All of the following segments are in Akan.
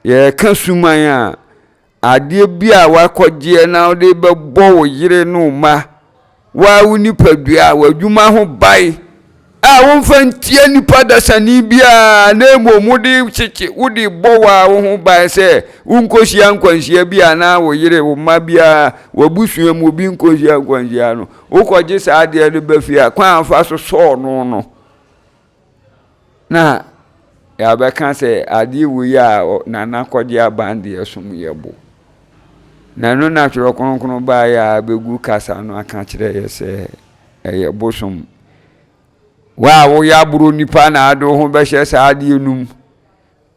Yɛreka suman a, adeɛ bi a woakɔgyeɛ na wode bɛbɔ wo yere ne wo mma, wo ara wo nipadua, w'adwuma ho ban a womfa ntia nipa dasani biara na mmom wode kyekye, wode bɔ wo ara wo ho ban sɛ wonkɔhyia nkwanhyia bi anaa wo yere, wo mma biara, w'abusua mu obi nkɔhyia nkwanhyia no, wokɔgye saa adeɛ no ba fie a, kwan a wofa so sɔɔ no no, Na yɛabɛka sɛ adeɛ wei a Nana kɔgye aban deɛ som yɛ bo. Na ɛno na Twerɛ Kronkron baeɛ a abɛgu kasa no aka kyerɛ yɛ sɛ ɛyɛ bosom. Wo a woyɛ aboro nipa na ade wo ho bɛhyɛ saa adeɛ no mu.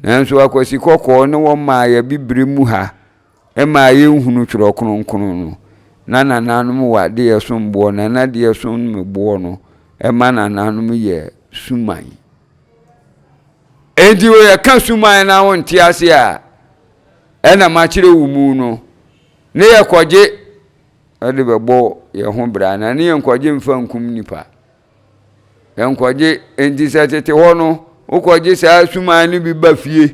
Nanso akwasi kɔkɔɔ ne wɔn maa yɛ bibire mu ha Ɛma yɛhunu Twerɛ Kronkron no. Na nananom wɔ adeɛ ɛsom boɔ, na na adeɛ ɛsom boɔ no ɛma nananom yɛ suman. Enti yɛka suman na wonte ase a, ɛna makyerɛ wo mu no, ne yɛkɔgye ɛde bɛbɔ yɛn ho bra, na ne yɛnkɔgye mfa nkum nipa. Yɛnkɔgye, enti sɛ tete hɔ no, wokɔgye saa suman no bi ba fie,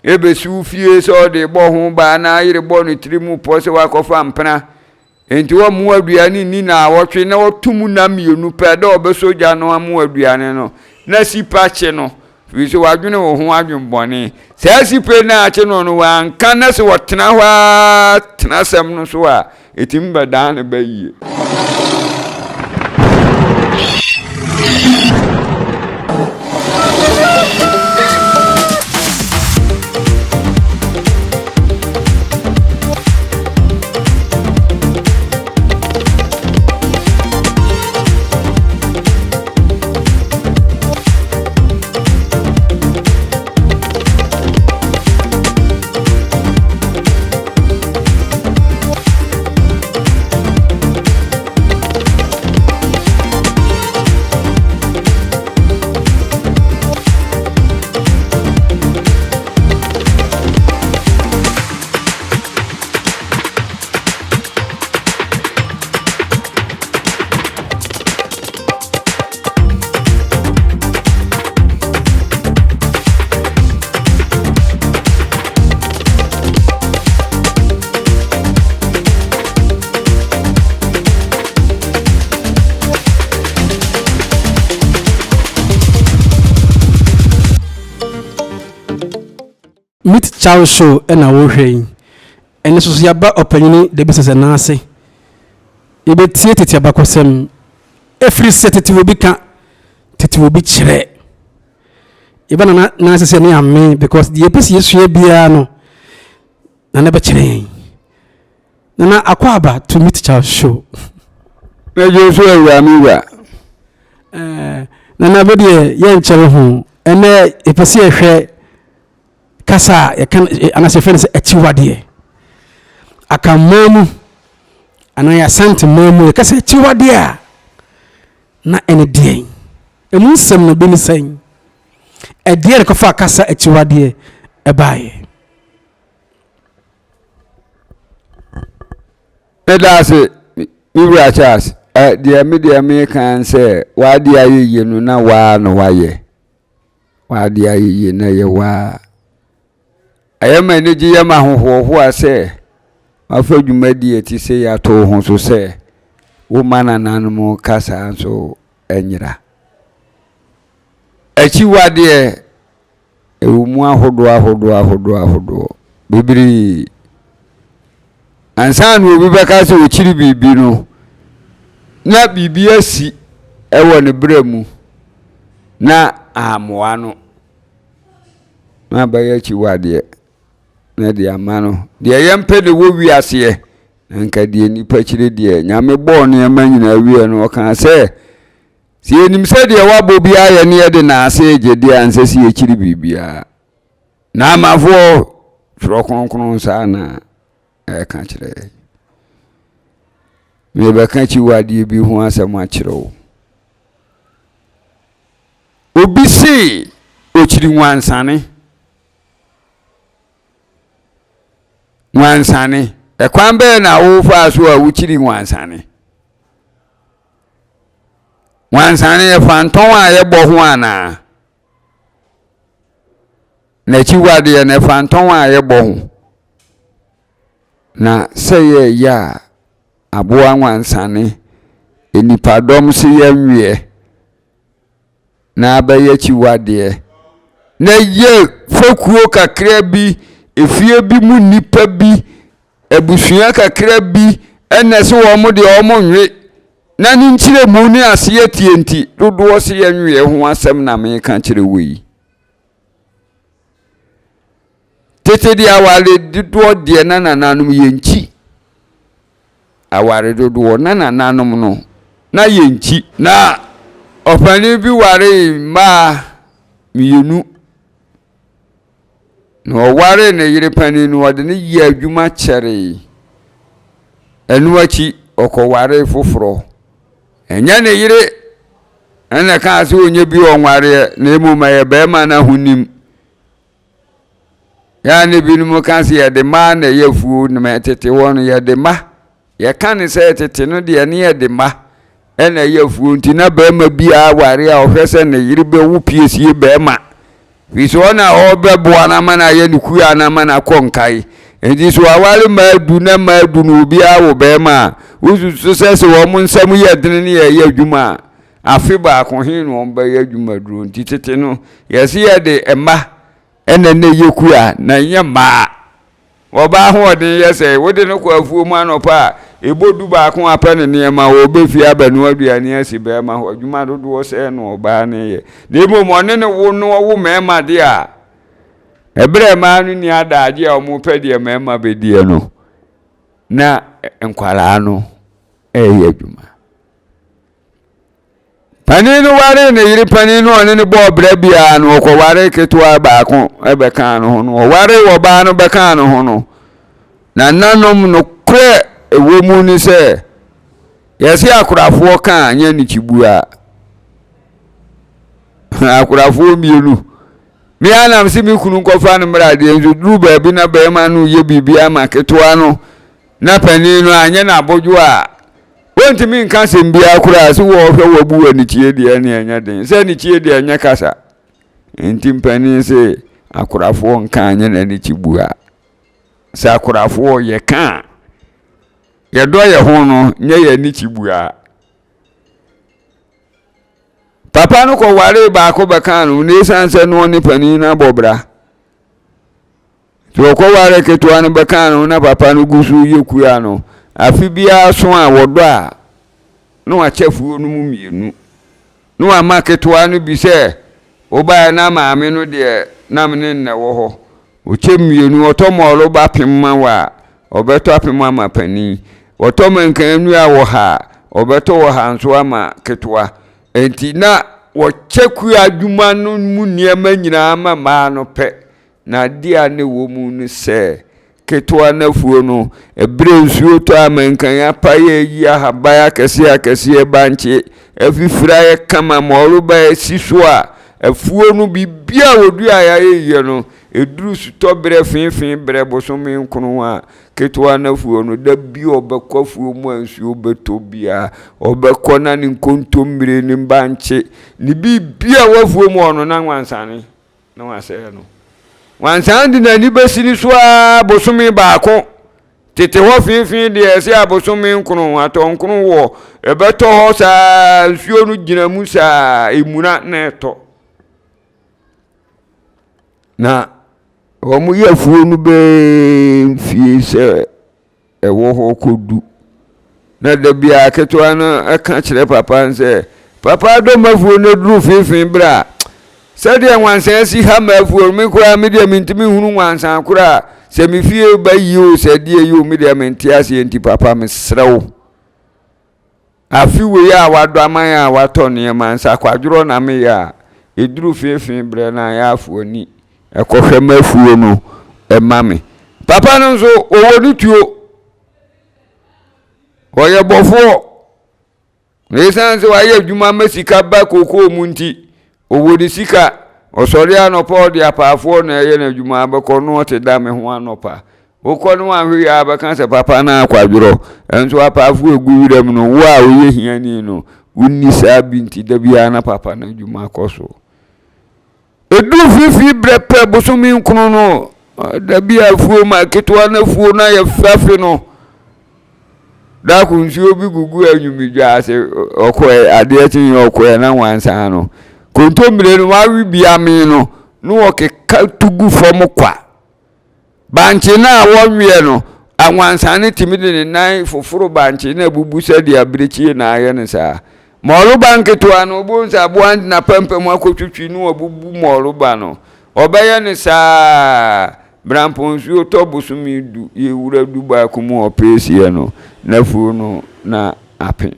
Ebesi wo fie sɛ ɔde rebɔ ho ba anaa yere bɔ ne tiri mu pɔ sɛ wakɔfa mpena. Enti wɔmmoa aduane nni naawɔtwe na wɔto mu nna mmienu pɛ dɛ ɔbɛsɔ gya no amoa aduane no na sipa kye no firi sɛ wadwene wo ho adwenbɔne. Saa sipe no a akye no no wanka na sɛ ɔtena hɔ ara tena asɛm no so a, ɛtumi bɛdan ne ba yie. Meet Chow Show na worehwɛ yi. Ɛno nso so yɛaba ɔpanyini Dabi Sɛsɛ nan ase. Yɛbɛtie tete abakɔsɛm. Ɛfiri sɛ tete wɔ bi ka, tete wɔ bi kyerɛ. Yɛba nana nan ase sɛ ne amen because deɛ yɛpɛ sɛ yɛsua biara no, nana bɛkyerɛ yɛn. Nana akɔ aba to Meet Chow Show. Mɛgye so awura me wura. Eh, nana bɛ deɛ yɛnkyɛre ho. Ɛnɛ yɛpɛ sɛ yɛhwɛ kasa a yɛka anaasɛ yɛfrɛ no sɛ akyiwadeɛ. Akanman mu anaa yɛ Asanteman mu yɛka sɛ akyiwadeɛ a na ɛne deɛn? Ɛmu nsɛm no bi ne sɛn? Ɛdeɛn na ɛkɔfaa kasa akyiwadeɛ ɛbaeɛ? Meda ase, me wura Charles. Ɛ deɛ me deɛ meka n sɛ w'adeɛ ayɛ yie no na waa na wayɛ. W'adeɛ ayɛ yie na ɛyɛ waa. Ɛyɛ ma anigye yɛ ma ahohoahoa sɛ wafa dwumadie a ɛte sei ato wo ho so sɛ woma nananom kasa nso nyera. Akyiwadeɛ Ɛwɔ mu ahodoɔ ahodoɔ ahodoɔ ahodoɔ bebree. Ansa na obi bɛka sɛ ɔkyiri biribi no, na biribi asi wɔ ne berɛ mu na ammoa no na abɛyɛ akyiwadeɛ na de ama no. Deɛ yɛmpɛ na ɛwɔ wiaseɛ na nka deɛ nnipa kyiri deɛ Nyame bɔɔ nneɛma nyinaa wieɛ no ɔkaa sɛ Sɛ yɛnim sɛ deɛ wabɔ biara yɛ ne yɛde n'ase regye deɛ a, ɛnsɛ sɛ yɛkyiri biribiara. Na amafoɔ twerɛ kronkron saa na ɛka kyerɛ yɛn. Mebɛka akyiwadeɛ bi ho asɛm akyerɛ wo. Obi se ɔkyiri nwansane. Nwansane. Ɛkwan bɛyɛ na wofaa so a wokyiri nwansane? Wansane yɛ fantɔn a yɛbɔ ho anaa? N'akyiwadeɛ no, ɛfa ntɔn a yɛbɔ ho. Na sɛ yɛreyɛ a, aboa nwansane, nnipadɔm se yɛnweɛ na abɛyɛ akyiwadeɛ. Na yɛ fekuo kakra bi, efie bi mu nnipa bi, abusua kakra bi na ɛse wɔn deɛ wɔn nwe. Na ne nkyerɛmu ne aseɛ tie nti, dodoɔ se yɛnweɛ ho asɛm na meka kyerɛ wo yi. Tete deɛ aware dodoɔ deɛ na nananom yɛnkyi. Aware dodoɔ na nananom no na yɛnkyi. Na ɔpanin bi waree mmaa mmienu. Na ɔwaree ne yere panin no, ɔde no yɛɛ adwuma kyɛree. Ɛno akyi, ɔkɔwaree foforɔ. Ɛnyɛ ne yere na ɛkaa sɛ ɔnyɛ bi ɔnwareɛ, na mmom ɛyɛ barima no ahonim. Yɛa ne binom ka sɛ yɛde mmaa na ɛyɛ afuo, na tete hɔ no yɛde mma. Yɛka ne sɛ tete no deɛ ne yɛde mma na ɛyɛ afuo nti na barima biara ware a ɔhwɛ sɛ ne yere bɛwo piesie barima. Firi sɛ ɔna ɔbɛboa no ama no ayɛ ne kua no ama no akɔ nkae. Nti sɛ waware mmaa du na mmaa du no obiara wo barima a, wosusu sɛ sɛ wɔn nsam yɛ dene ne yɛyɛ adwuma a, afe baako he na wɔn bɛyɛ adwuma duro. Nti tete no yɛse yɛde mma ɛna na ɛyɛ kua na ɛnyɛ mmaa. Ɔbaa ahoɔden yɛ sɛ wode no kɔ afuo mu anɔpa a, ɛbɔ du baako a pɛ ne nneɛma, ɔbɛ fie abɛnoa aduane asi bɛrima hɔ. Adwuma dodoɔ sɛn na ɔbaa no yɛ? Na mmom ɔne ne wo no ɔwo mmarima deɛ a, ɛberɛ a mmaa no nni adaagye a wɔpɛ deɛ mmarima bɛdiɛ no, na nkwadaa no ɛreyɛ adwuma. Panin no waree ne yere panin no ɔne no bɔɔ bra biara no ɔkɔwaree ketewa baako bɛkaa no ho no ɔwaree ɔbaa no bɛkaa no ho no nananom nokorɛ ɛwɔ mu ne sɛ yɛse akorafoɔ ka a nyɛ ne kyibua akorafoɔ mmienu me anam se me kunu nkɔfa no mmra deɛ nso duru baabi na bɛrima no yɛ biribi ama ketewa no na panin no anyɛ no abodwo a Wontumi nka asɛm biara koraa sɛ wɔhwɛ wɔbu wɔ anikyie deɛ ɛne ɛnyɛ den sɛ anikyie deɛ ɛnyɛ kasa nti mpanin se akorafoɔ nka anyɛ n'anikyi bua sɛ akorafoɔ yɛ ka a yɛdɔ yɛ ho no nyɛ yɛ anikyi bua papa no kɔwaree baako bɛkaa no na ɛsiane sɛ no ɔne panin no abɔ bra Nti wɔkɔwaree ketewa no bɛkaa ne ho na papa no gu so reyɛ kua no, afe biara so a wɔdɔ a, na wakyɛ afuo no mu mmienu. Na wama ketewa no bi sɛ, wobaeɛ na maame no deɛ na me ne no na ɛwɔ hɔ. Ɔkyɛ mmienu, ɔtɔ mɔɔlo ba apem ma wo a, ɔbɛtɔ apem ama panin. Ɔtɔ mankan nnua wɔ ha a, ɔbɛtɔ wɔ ha nso ama ketewa. Enti na wɔkyɛ kua adwuma no mu nneɛma nyinaa ma mmaa no pɛ. Na adeɛ a na ɛwɔ mu ne sɛ, ketewa no afuo no, ɛberɛ a nsuo tɔ a mankan apae ayi ahaban akɛseɛ akɛseɛ, bankye afifiri ayɛ kama ma ɔreba asi so a, afuo no biribiara a wɔduaeɛ ayɛ yie no, ɛduru sutɔberɛ feefee berɛ bosome nkron a, ketewa no afuo no, da bi ɔbɛkɔ afuo mu a nsuo bɛtɔ biara, ɔbɛkɔ na ne nkontommire, ne bankye, ne biribiara a ɛwɔ afuo mu hɔ no, na nwansane. na wasɛe no. Wansan de n'ani bɛsi ne so ara bosome baako. Tete hɔ feefee deɛ ɛsɛ abosome nkron, atɔnkron wɔ, ɛbɛtɔ hɔ saa, nsuo no gyina mu saa, emuna na ɛtɔ. Na wɔn yɛ afuo no bɛɛ mfie sɛ ɛwɔ hɔ kɔdu. Na da biara ketewa no ka kyerɛ papa no sɛ, Papa adɔ m'afuo no aduru feefee berɛ a, sɛdeɛ nwansan si ha m'afuo no, me koraa me deɛ mentumi nhunu nwansan koraa. Sɛ me fie ba yie o, sɛ deɛ yie o, me deɛ mente aseɛ nti papa mesrɛ wo. Afe wei a wadɔ aman a watɔ nneɛma nsakwadworɔ na meyɛ a, ɛduru feefee berɛ no a yɛ afo ani ɛkɔhwɛ m'afuo no ɛma me. Papa no nso ɔwɔ ne tuo, ɔyɛ bɔfoɔ. Na ɛsiane sɛ wayɛ adwuma ma sika ba kookoo mu nti, ɔwɔ ne sika. Ɔsɔre anɔpa ɔde apaafoɔ na ɛyɛ n'adwuma abɛkɔ no ɔte da me ho anɔpa. Wokɔ no wanhwɛ yie a bɛka sɛ papa no akwadworɔ. Nso apaafo egu wiram no, wo a woyɛ hiani no, wonni saa bi nti da biara na papa no adwuma kɔ so. Ɛduru mfimfini berɛ pɛ bosome nkono no, da bi a afuo ma ketewa no afuo no ayɛ fɛ afe no, dako nsuo bi gugu anwumidwa ase ɔkɔɛ adeɛ kyeeɛ ɔkɔɛ na wansan no. Kontommire no wawe bi amee no na wɔkeka tu gu fam kwa. Bankye no a wɔnweɛ no, anwansan no tumi de ne nan foforo bankye no abubu sɛdeɛ abirekyie na ayɛ no saa. Mɔloba nketewa no, wobɛhu sɛ aboa no de n'apampam akɔtwitwi na wabubu mɔloba no. Ɔbɛyɛ no saa Bereampɔn nsuo tɔ bosome du, yɛwura du baako mu ɔpeeseɛ no, n'afuo no na ape.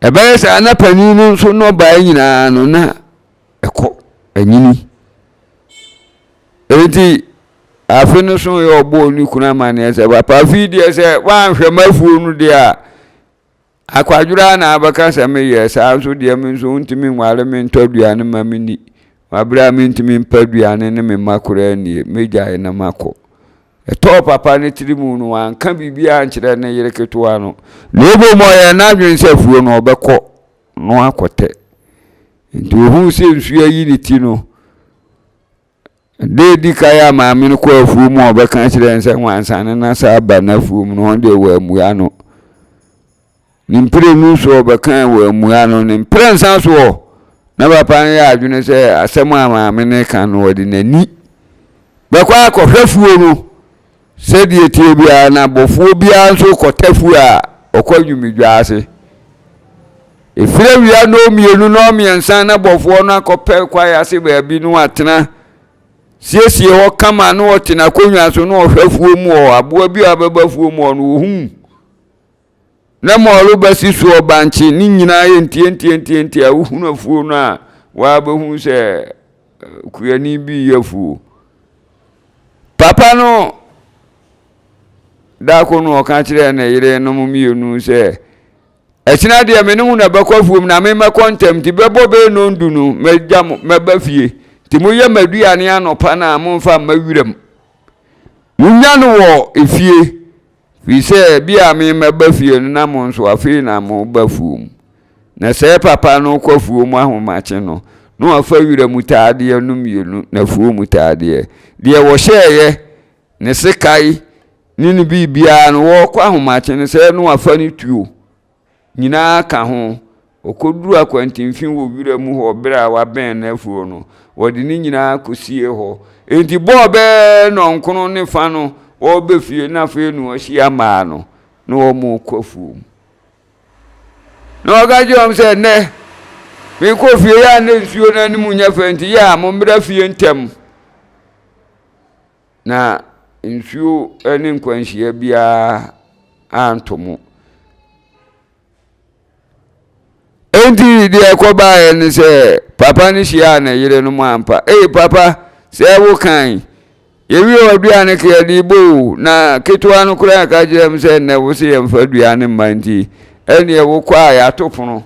Ɛbɛyɛ saa na panin no nso nnɔbaeɛ nyinaa no na ɛkɔ anyini. Enti afe no so yɛ ɔbɔɔ ne kunu amanneɛ sɛ, papa afe yi deɛ sɛ woanhwɛ m'afuo no deɛ a, akwadworɔ ara na abɛka sɛ meyɛ saa nso deɛ me nso wontumi nware me ntɔ aduane ma menni. Maberɛ a mentumi mpa aduane ne me mma koraa nnie, mɛgyae na makɔ. Ɛtɔɔ papa no tiri mu no, wanka biribiara ankyerɛ ne yere ketewa no, na mmom ɔyɛɛ n'adwene sɛ afuo no ɔbɛkɔ no akɔtɛ. Nti ohuu sɛ nsuo ayi ne ti no, da edi kan a maame no kɔɔ afuo mu a ɔbɛka kyerɛɛ no sɛ nwansane no asa aba n'afuo mu no, ɔno deɛ wammua no. Ne mprenu soɔ ɔbɛka wammua no, ne mprɛnsa soɔ na papa no yɛ adwene sɛ asɛm a maame no ka no ɔde n'ani bɛkɔ akɔhwɛ afuo no sɛdeɛ ɛteɛ biara na bɔfoɔ biara nso kɔtɛ afuo a ɔkɔ anwumidwa ase. Ɛfiri awia nnɔnmienu nnɔnmiɛnsa na bɔfoɔ no akɔpɛ kwaeɛ ase baabi na watena siesie hɔ kama na ɔte n'akonnwa so na ɔhwɛ afuo mu hɔ aboa bi a ɔbɛba afuo mu hɔ no ɔhu na ma ɔrebɛsi soɔ bankye ne nyinaa yɛ ntiantiantiantia wohunu afuo no a wɔabɛhu sɛ eh, kuani bi yɛ afuo papa no da ko no ɔka kyerɛɛ ne yerenom mmienu sɛ Ɛkyena deɛ me ne mo na bɛkɔ afuom na me mɛkɔ ntɛm nti bɛbɔ bɛyɛ nɔndu no mɛgya mo mɛba fie nti moyɛ m'aduane anɔpa no a momfa mma wiram monya no wɔ efie firi sɛ bi a me mɛba fie no na mo nso afei na moba afuom na sɛ papa no kɔ afuom ahomakye no na wafa wiram taadeɛ no mmienu na afuom taadeɛ deɛ wɔhyɛɛyɛ ne sekae ne ne biribiara no, wɔrekɔ ahomakye no sɛ na wafa ne tuo nyinaa ka ho. Ɔkɔduru akwantemfi wɔ wira mu hɔ berɛ a wabɛn n'afuo no, wɔde ne nyinaa kɔsie hɔ. Enti bɔɔ bɛɛ nnɔnkono ne fa no, wɔreba fie na afei na wɔahyia mmaa no na wɔrekɔ afuom. Na ɔka kyerɛ wɔn sɛ, nnɛ mekɔ fie yɛ a na nsuo no anim nyɛ fɛ nti yɛ a mommra fie ntɛm. Na nsuo ne nkwanhyia biara anto mo. Enti deɛ ɛkɔbaeɛ ne sɛ papa no hyiaa ne yerenom ampa. Ei papa, sɛ wo kan yɛwie w'aduane ka yɛde bɔ o na ketewa no koraa ka kyerɛ m sɛ nnɛ wo se yɛmfa aduane mma nti ɛneɛ wokɔ a yɛato pono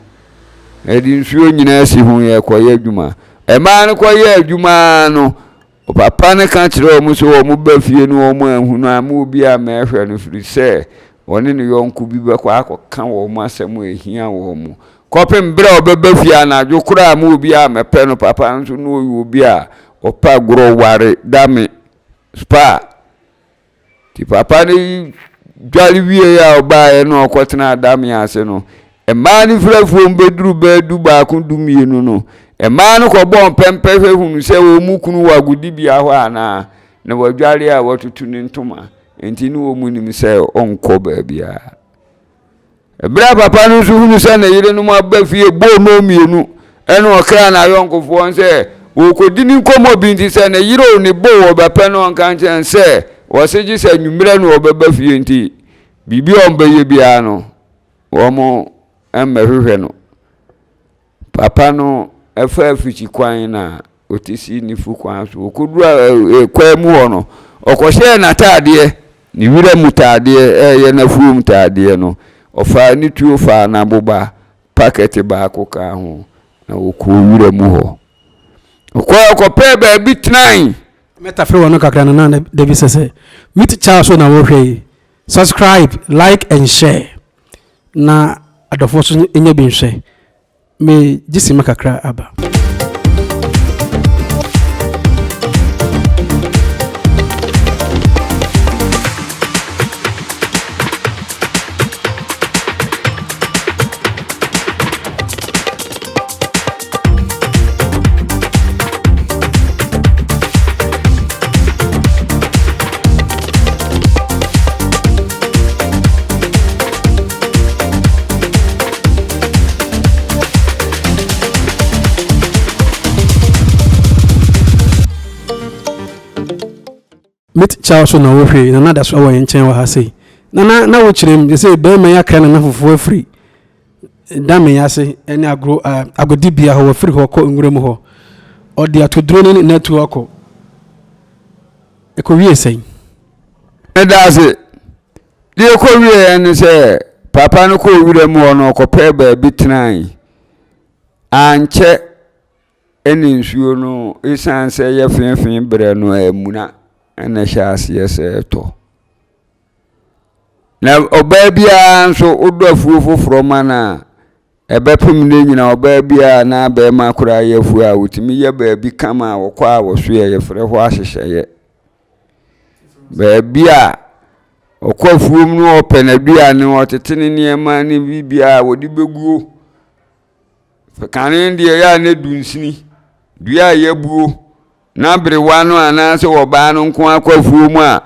yɛde nsuo nyinaa si ho yɛkɔyɛ adwuma. Mmaa no kɔyɛ adwuma no Ɔpapa no ka kyerɛɛ wɔn sɛ wɔba fie no wɔn anhu no amma obi ammɛhwɛ no ɛfiri sɛ ɔne ne yɔnko bi bɛkɔ akɔka wɔn asɛm a ɛhia wɔn. Kɔpem berɛ a ɔbɛba fie anadwo koraa amma obi ammɛpɛ no. Papa no nso na ɔyɛ obi a ɔpɛ agorɔ ware dame spa. Nti papa no dware wieeɛ a ɔbaeɛ na ɔkɔtenaa damea ase no, mmaa no firi afuom bɛduru bɛyɛ du baako du mmienu no, mmaa no kɔbɔɔ mpɛmpɛ hwɛ hunu sɛ wɔn mu kunu wɔ agodibea hɔ anaa, na wadware a watutu ne ntoma, nti ne wɔn nim sɛ ɔnkɔ baabiara. Ɛberɛ a papa no nso hunu sɛ ne yerenom aba fie bɔɔ nnɔnmienu ɛna ɔkraa n'ayɔnkofoɔ no sɛ wɔrekɔdi ne nkɔmmɔ bi nti sɛ ne yere o ne bo o ɔbɛpɛ no ɔnka nkyerɛ no sɛ wɔse gye sɛ anwummerɛ na ɔbɛba fie nti biribi a wɔbɛyɛ biara no wɔn mmɛhwehwɛ no. Papa no faa afikyi kwan na ɔte sii ne fu kwan so. Ɔkɔduru kwan mu hɔ no, ɔkɔhyɛɛ n'ataadeɛ, ne wira mu taadeɛ, ɛyɛ n'afuom taadeɛ no. Ɔfaa ne tuo faa n'aboba pakɛte baako kaa ho, na ɔkɔɔ wira mu hɔ. Ɔkɔɔ kɔpɛɛ baabi tenae. Mɛtafere w'ano kakra no na David sɛ sɛ meet Charles so na wɔhwɛ yi subscribe like and share na adɔfoɔ so nya bi nhwɛ. Me gye sima kakra aba. Mate Charles so na wohwɛ yi, Nana da so wɔ yɛn nkyɛn wɔ ha sei. Nana, na wokyerɛ mu, sɛ bɛrima yi akra Nana fufuo afiri Dame ase ne agro agodibea hɔ, wafiri hɔ kɔ nwura mu hɔ. Ɔde atoduro ne n'atuo akɔ. Ɛkɔwie sɛn? Meda ase. Deɛ ɛkɔwieɛ ne sɛ papa no kɔɔ wura mu hɔ no ɔkɔpɛɛ baabi tenae. Ankyɛ ɛna nsuo no ɛsiane sɛ ɛyɛ feefee berɛ no amuna ɛna ɛhyɛ aseɛ sɛ ɛtɔ. Na ɔbaa biara nso wodɔ afuo foforɔ ma no a, ɛbɛpem nnɛ nyinaa ɔbaa biara anaa barima koraa yɛ afuo a wɔtumi yɛ baabi kama a wɔkɔ a wɔsoɛ yɛfrɛ hɔ ahyehyɛeɛ. Baabi a ɔkɔ afuom no ɔpɛ n'aduane ɔtete ne nneɛma ne biribiara a wɔde bɛguo. Kane deɛ ɛyɛ a na dunsini, dua a yɛabuo na aberewa no anaasɛ ɔbaa no nko ara kɔ afuo mu a,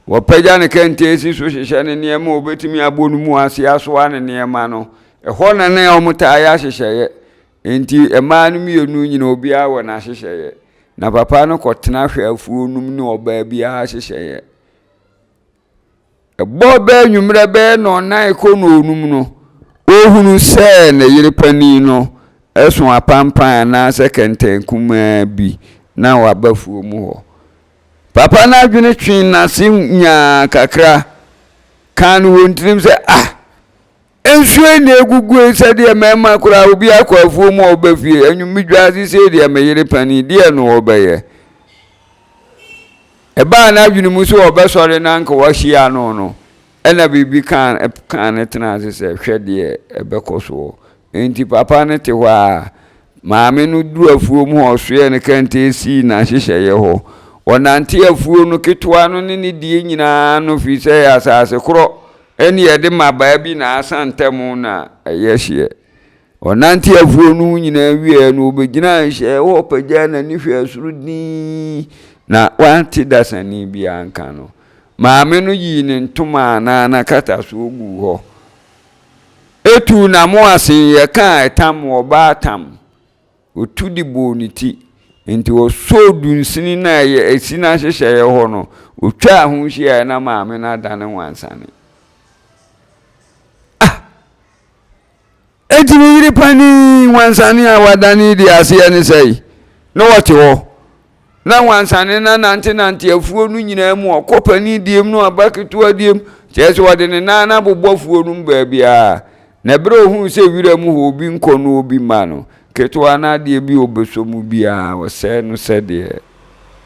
wɔpagya ne kɛntɛn si so hyehyɛ ne nneɛma a wɔbɛtumi abɔ no mu ase asoa ne nneɛma no. Ɛhɔ na na wɔtaa yɛ ahyehyɛeɛ. Enti mmaa no mmienu nyina obiara wɔ n'ahyehyɛeɛ. Na papa no kɔtena hwɛ afuo no mu ne ɔbaa biara ahyehyɛeɛ. Ɛbɔɔ bɛyɛ anwummerɛ bɛyɛ nnɔnnan rekɔ nnɔnnum no, ɔhunu sɛ ne yere panin no so apampan anaasɛ kɛntɛn kumaa bi na waba fuo mu hɔ. Papa no adwene twee n'ase nyaa kakra, kaa no wɔ ne tirim sɛ, Ah! Nsuo yi na ɛgugu yi sɛdeɛ mmarima koraa obi akɔ afuo mu a ɔba fie anwummedwa ase sei deɛ me yere panin deɛ no ɔbɛyɛ. Ɛbaa n'adwene mu sɛ ɔbɛsɔre na anka wahyia no no, ɛna biribi kaa kaa no tenaa ase sɛ hwɛ deɛ ɛbɛkɔ soɔ. Enti papa no te hɔ a, maame no duru afuo mu hɔ ɔsoɛɛ ne kɛntɛn sii n'ahyehyɛeɛ hɔ. Ɔnante afuo no ketewa no ne ne deɛ nyinaa no firi sɛ ɛyɛ asase korɔ ɛne yɛde mmabaa bi na asa ntam na ɛyɛ hyeɛ. Ɔnante afuo no ho nyinaa wieɛ no, ɔbɛgyinaa nhyiaeɛ hɔ pagyaa n'ani hwɛɛ soro dinn, na wante dasani biara nka no. Maame no yii ne ntoma anaa n'akatasoɔ guu hɔ, tuu n'amoasen, yɛkaa ɛtam, ɔbaa tam, ɔtu de bɔɔ ne ti. Enti ɔsɔɔ dunsini no a ɛyɛ ɛsi n'ahyehyɛeɛ hɔ no, ɔtwaa ho hyiaeɛ na maame no adane wansane. Ah! Enti ne yere panin wansane a wadane di aseɛ ne sɛe, na ɔte hɔ. Na wansane no anantenante afuo no nyinaa mu, ɔkɔ panin deɛ mu na ɔba ketewa deɛ mu, kyerɛ sɛ ɔde ne nan no abobɔ afuo no mu baabiara. Na berɛ a ɔhuu sɛ wira mu hɔ obi nkɔ na obi mma no, ketewa no adeɛ bi a ɔbɛsɔ mu biara, ɔsɛe no sɛdeɛ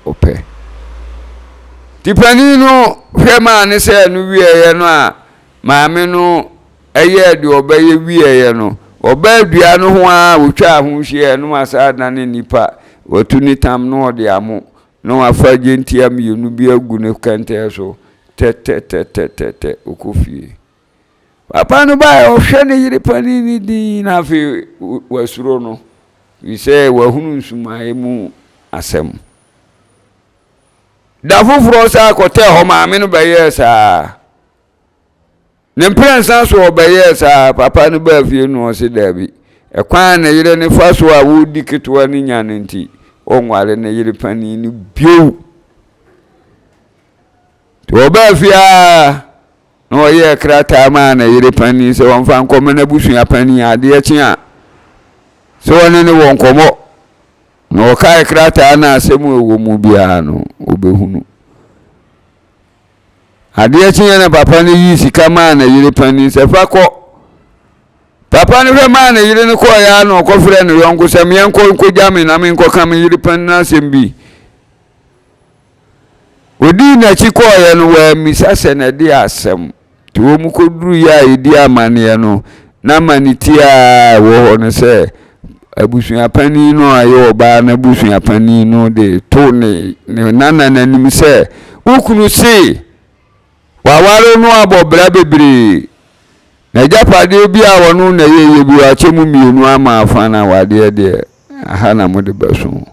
ɔpɛ. Nti panin no hwɛ maa ne sɛɛ no wieeɛ no a, maame no yɛɛ deɛ ɔbɛyɛ wieeɛ no, ɔbaa dua no ho ara ɔtwaa ho hyiaeɛ na wasan adane nnipa, watu ne tam na ɔde amo na wafa gyentia mmienu bi agu ne kɛntɛn so tɛtɛtɛtɛtɛ ɔkɔ fie. Papa no baeɛ ɔhwɛ ne yere panin no din na afei wasuro no firi sɛ wahunu nsumaeɛ mu asɛm. Da foforɔ saa kɔtɛɛ hɔ maame no bɛyɛɛ saa. Ne mprɛnsa so ɔbɛyɛɛ saa, papa no baa fie no ɔse daabi. Ɛkwan a ne yere no fa so a wɔredi ketewa no nya no nti, ɔnware ne yere panin no bio. Nti ɔbaa fie a na ɔyɛɛ krataa maa ne yere panin sɛ ɔmfa nkɔma n'abusua panin adeɛ kye a sɛ ɔne ne wɔ nkɔmmɔ. Na ɔkae krataa no asɛm a ɛwɔ mu biara no, ɔbɛhunu. Adeɛ kyeeɛ na papa no yii sika maa ne yere panin sɛ fa kɔ. Papa no hwɛ maa ne yere no kɔeɛ ara na ɔkɔfrɛɛ ne yɔnko sɛ meɛnkɔ nkɔgya me na menkɔka me yere panin asɛm bi. Ɔdii n'akyi kɔeɛ no wammisa sɛ na ɛde asɛm. Nti wɔn kɔduruiɛ a ɛdi amanneɛ no, na amanne tiaa a ɛwɔ hɔ no sɛ abusua panin no a ɛyɛ ɔbaa no abusua panin no de to ne ne nana no anim sɛ wo kunu se waware no abɔ bra bebree na agyapadeɛ bi a ɔno na ɛyɛyɛ bi wakyɛ mu mmienu ama afa na awadeɛ deɛ aha na mode bɛso.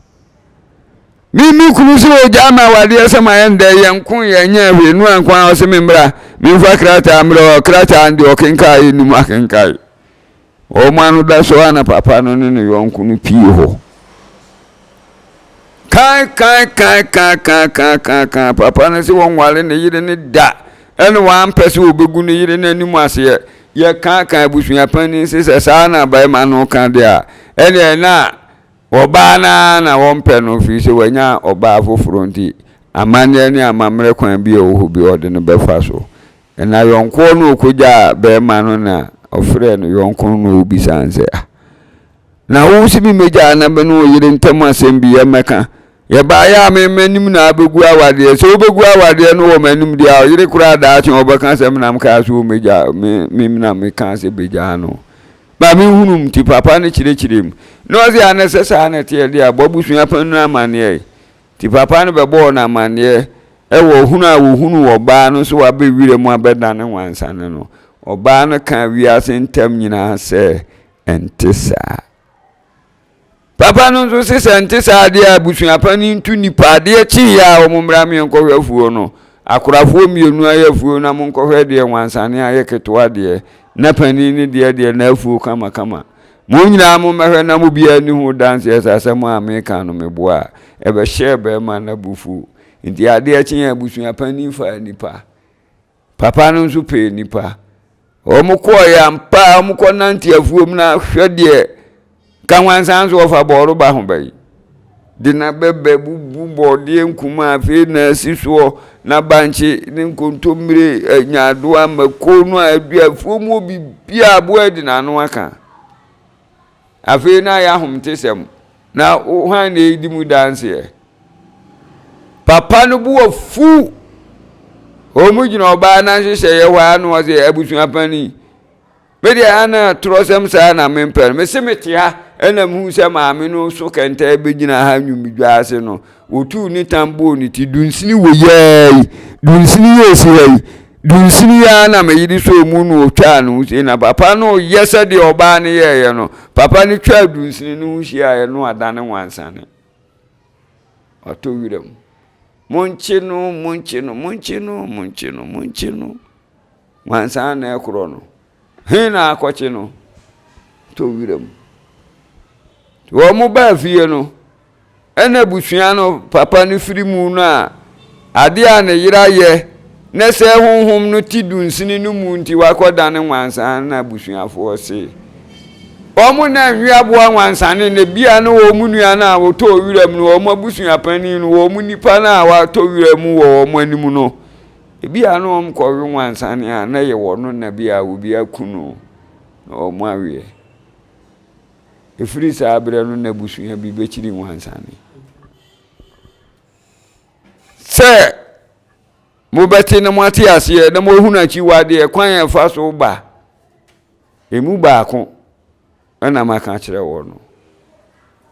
Me me kunu sɛ ɔgyaa me awadeɛ sɛ mayɛ no dɛ yɛnko yɛnyɛ hwee nua nko ara ɔse me mmra memfa krataa mmerɛ krataa no deɛ ɔkenkae yɛnim akenkae wɔn ano da so a na papa no ne ne yɔnko no pie hɔ. Kan kan kan kan kan kan kan kan papa no sɛ wɔnware ne yere no da ɛna wampɛ sɛ wɔbɛgu ne yere no anim aseɛ. Yɛka kan abusua panin se sɛ saa na barima no ka deɛ a ɛneɛ na ɔbaa no ara na wɔmpɛ no firi sɛ wanya ɔbaa foforɔ nti amanneɛ ne amammerɛ kwan bi a ɛwɔ hɔ bi ɔde no bɛfa so. Na yɔnkoɔ no ɔkɔgyaa barima no na ɔfrɛɛ no yɔnko no na ɔbisaa no sɛ ah na wo se me mmɛgyaa na me ne wo yere ntam asɛm bi yɛmmɛka yɛbaeɛ a me m'anim na abɛgu awadeɛ sɛ wobɛgu awadeɛ no wɔ m'anim deɛ a ɔyere koraa daakye ɔbɛka sɛ menam kaa so wɔmmɛgyaa me me na mekaa sɛ bɛgyaa no ma menhunu mu nti papa no kyerɛkyerɛ mu na ɔse a na sɛ saa na ɛteɛ deɛ a bɔ abusua pa no amanneɛ nti papa no bɛbɔɔ no amanneɛ ɛwɔ hunu a wɔhunu ɔbaa no so wabɛ wira mu abɛdane wansane no ɔbaa no ka wiase ntam nyinaa sɛ ɛnte saa. Papa no nso se sɛ ɛnte saa adeɛ a abusua panin ntu nipa adeɛ kyeeɛ a wɔn mmra meɛ nkɔhwɛ afuo no. Akorafoɔ mmienu ayɛ afuo na mo nkɔhwɛ deɛ nwansane ayɛ ketewa deɛ na panin ne deɛ deɛ na afuo kamakama. Mo nyinaa mo mmɛhwɛ na mo biara nni ho danseɛ sɛ asɛm a meka no meboa a ɛbɛhyɛɛ bɛrima no abufuo. Nti adeɛ kyeeɛ abusua panin faa nipa. Papa no nso pɛɛ nnipa. Wɔkɔeɛ ampa a wɔkɔnante afuom na hwɛ deɛ ka nwansa nso wɔfa bɔɔroba ho bɛyi. De na bɛbɛ bubu bɔɔdeɛ nkuma afei na asi soɔ na bankye ne nkontommire nyaadoa mako no a adua afuom hɔ biribiara aboa adi n'ano aka. Afei na ayɛ ahomtesɛm. Na hwan na ɛredi mu danseɛ? Papa no bo afu. Wɔn gyina ɔbaa no nhyehyɛeɛ hɔ ara na ɔsɛ abusua panin. Me deɛ ana torɔsɛm saa na mempɛ no. Mese mete ha ɛna mehu sɛ maame no so kɛntɛ bɛgyina ha nnwomdwa ase no. Wɔtuu ne tam bɔɔ ne ti dunsini wɔ yɛɛ yi. Dunsini yɛ esi ha yi. Dunsini yi ara na me yere sɔɔ mu na ɔtwaa ne ho sie na papa no yɛ sɛdeɛ ɔbaa no yɛeɛ no. Papa no twaa dunsini no ho hyiaeɛ no adane wansane. Watɔ wira mu. Monkye no, monkye no, monkye no, monkye no, monkye no. Wansan na ɛkorɔ no. He na akɔkye no? Tɔ wira mu. Wɔn baa fie no, Ɛna abusua no papa no firi mu no a, adeɛ a ne yere ayɛ na sɛ honhom no te dunsini no mu nti wakɔdane nwansane na abusuafoɔ se wɔn na nwe aboa nwansane na bia ne wɔn nua no a wɔtɔɔ wira mu no wɔn abusua panin no wɔn nipa no a watɔ wira mu wɔ wɔn anim no ebia ne wɔn kɔwe nwansane a na yɛ wɔn na bia obi aku no na wɔn aweɛ. Ɛfiri saa berɛ no na abusua bi bɛkyiri nwansane. Sɛ mobɛte na moate aseɛ na moahunu akyiwadeɛ kwan a ɛfa so ba ɛmu baako ɛna maka akyerɛ wɔ no.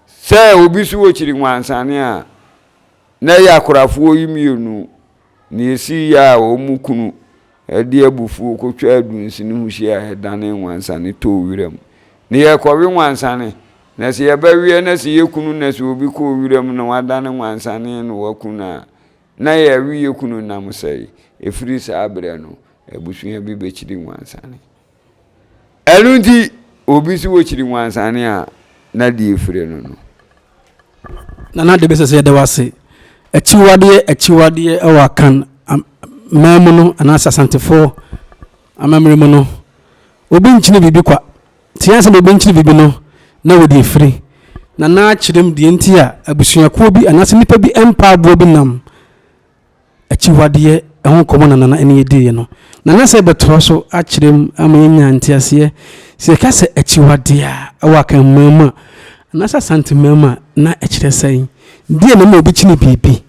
Sɛ obi so wɔkyiri nwansane a na ɛyɛ akorafoɔ yi mmienu Nea esii a wɔn mu kunu de abufuo kɔtwaa dunsini ho hyiaeɛ danee nwansane tɔɔ wiram. Ne yɛrekɔwe nwansane, na sɛ yɛbɛweɛ na sɛ yɛ kunu na sɛ obi kɔɔ wiram na wadane nwansane na waku no a, na yɛrewe yɛ kunu nam sɛe. Ɛfiri saa berɛ no, abusua bi bɛkyiri nwansane. Ɛno nti, obi sɛ wɔkyiri nwansane a, na deɛ ɛfire no no. Nana de bɛsɛ sɛ yɛda wo ase. Akyiwadeɛ akyiwadeɛ wɔ Akan man mu no anaasɛ Asantefoɔ amammerɛ mu no, obi nkyini biribi kwa. Nti ansa na obi nkyini biribi no, na wɔde afiri. Nana akyerɛ mu deɛ nti a abusuakuo bi anaasɛ nnipa bi mpa aboa bi nam akyiwadeɛ ho nkɔmmɔ na Nana ne yɛdiiɛ no. Nana sɛ bɛtoa so akyerɛ mu ama yɛanya nteaseɛ. Sɛ yɛka sɛ akyiwadeɛ a ɛwɔ Akanman mu a, anaasɛ Asanteman mu a, na ɛkyerɛ sɛn? Deɛ na ɛma obi kyini biribi?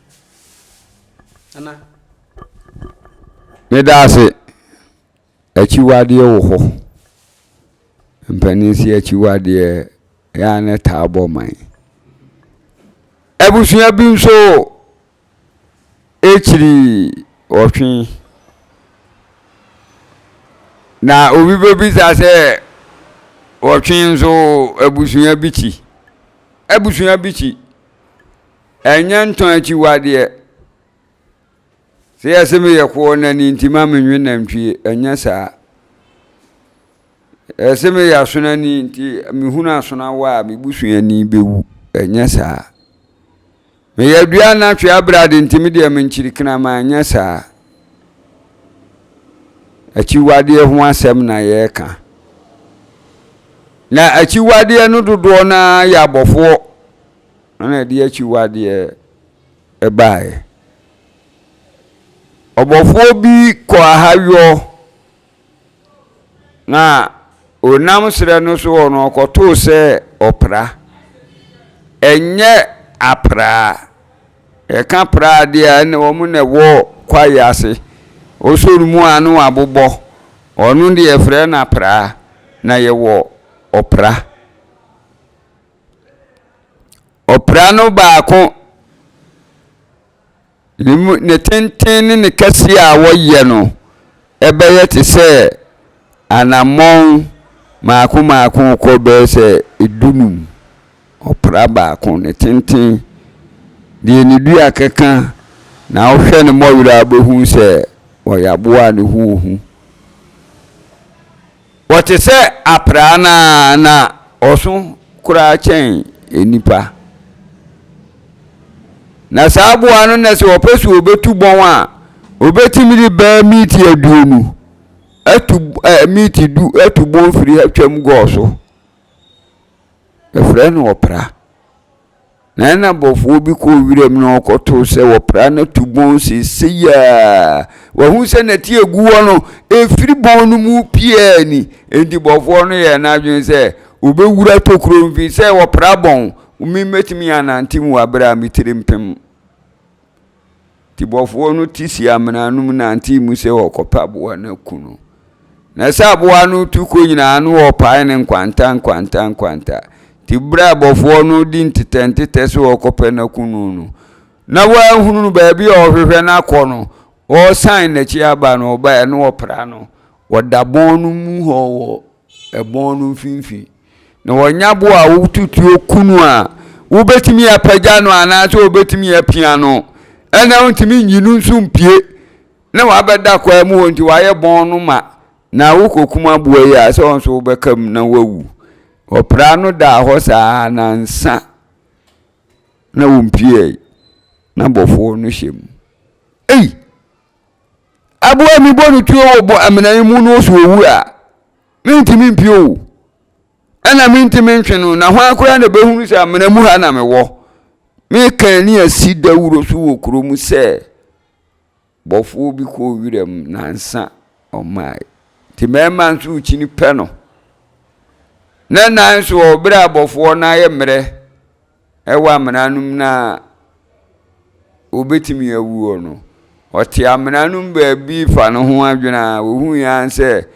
Nana. Meda ase. Akyiwadeɛ wɔ hɔ. Mpanin se akyiwadeɛ ɛyɛ a na ɛtaa bɔ man. Abusua bi nso Akyiri ɔtwe. Na obi bɛbisa sɛ ɔtwe nso abusua bi kyi. Abusua bi kyi. Ɛnyɛ ntɔn akyiwadeɛ. Sɛ yɛse meyɛ koɔ nani nti ma menwe nantwie, ɛnyɛ saa. Ɛsɛ meyɛ asonani nti mehunu asonawa a me busuani bɛwu, ɛnyɛ saa. Meyɛ dua na hwɛ abrade nti me deɛ menkyiri kraman nyɛ saa. Akyiwadeɛ ho asɛm na yɛreka. Na akyiwadeɛ no dodoɔ no ara yɛ abɔfoɔ na ɛde akyiwadeɛ baeɛ. Ɔbɔfoɔ bi kɔ ahayɔ Na ɔnam serɛ no so hɔ no, ɔkɔtoo sɛ ɔpra. Ɛnyɛ apraa. Yɛka praa deɛ a, ɛnna wɔn na ɛwɔ kwaeɛ ase. Wosɔ no mu a na wabobɔ. Ɔno deɛ yɛfrɛ no apraa, na yɛwɔ ɔpra. Ɔpra no baako. Ne mu ne tenten ne ne kɛseɛ a wɔyɛ no bɛyɛ te sɛ anammɔn mmaako mmaako rekɔ bɛyɛ sɛ dunum. Ɔpra baako, ne tenten. Deɛ ne dua keka na wohwɛ ne mmɔwerɛ a wobɛhu sɛ ɔyɛ aboa a ne ho yɛ hu. Ɔte sɛ apraa no ara, na ɔso koraa kyɛn nnipa. Na saa aboa no na sɛ ɔpɛ sɛ ɔbɛtu bɔn a, ɔbɛtumi de bɛɛ miiti 20 atu ɛɛ miiti 10 atu bɔn firi ha twam gɔɔ so. Yɛfrɛ no ɔpra. Na ɛna bɔfoɔ bi kɔɔ wiram na ɔkɔtoo sɛ wɔpra no to bɔn seesei a wahu sɛ nɛte egu hɔ no ɛfiri bɔn no mu piaa ni. Enti bɔfoɔ no yɛɛ n'adwene sɛ ɔbɛwura tokuro mfi sɛ wɔpra bɔn me mɛtumi anante mu wɔ berɛ a me tiri mpem. Nti bɔfoɔ no te sii amena no mu nantee mu sɛ ɔrekɔpɛ aboa no aku no. Na sɛ aboa no tu kɔ nyinaa no wɔpae no nkwanta nkwanta nkwanta. Nti berɛ a bɔfoɔ no di ntetɛ ntetɛ sɛ ɔrekɔpɛ no aku no no, na wanhunu no baabi a ɔhwehwɛ no akɔ no, ɔresan n'akyi aba no, ɔbaeɛ no wɔpra no. Wɔda bɔn no mu hɔ wɔ ɛbɔn no mfimfini. Na wɔnya bo a woto tuo ku no a, wobɛtumi apagya no anaasɛ wobɛtumi apia no, ɛna wontumi nyi no nso mpue na wabɛda kwaa mu hɔ nti wayɛ bɔn no ma na wokɔkum aboa yi a sɛ wɔn nso wobɛka mu na wawu. Ɔpra no daa hɔ saa nansa na wɔmpiae na bɔfoɔ no hyɛ mu. Ei! Aboa mi bɔ no tuo wɔ bɔ amena yi mu na ɔso owu a, mentumi mpie o. Ɛna mentumi ntwe no, na hwan koraa na ɛbɛhunu sɛ amena mu ha na mewɔ? Meka ani asi dawuro so wɔ kuro mu sɛ bɔfoɔ bi kɔɔ wiram nansa ɔmmae. Nti mmarima nso rekyini pɛ no. Na nan nso wɔ berɛ a bɔfoɔ no ayɛ mmerɛ wɔ amena no mu na obetumi awu hɔ no, ɔte amena no mu baabi fa ne ho adwene a, ohui ara sɛ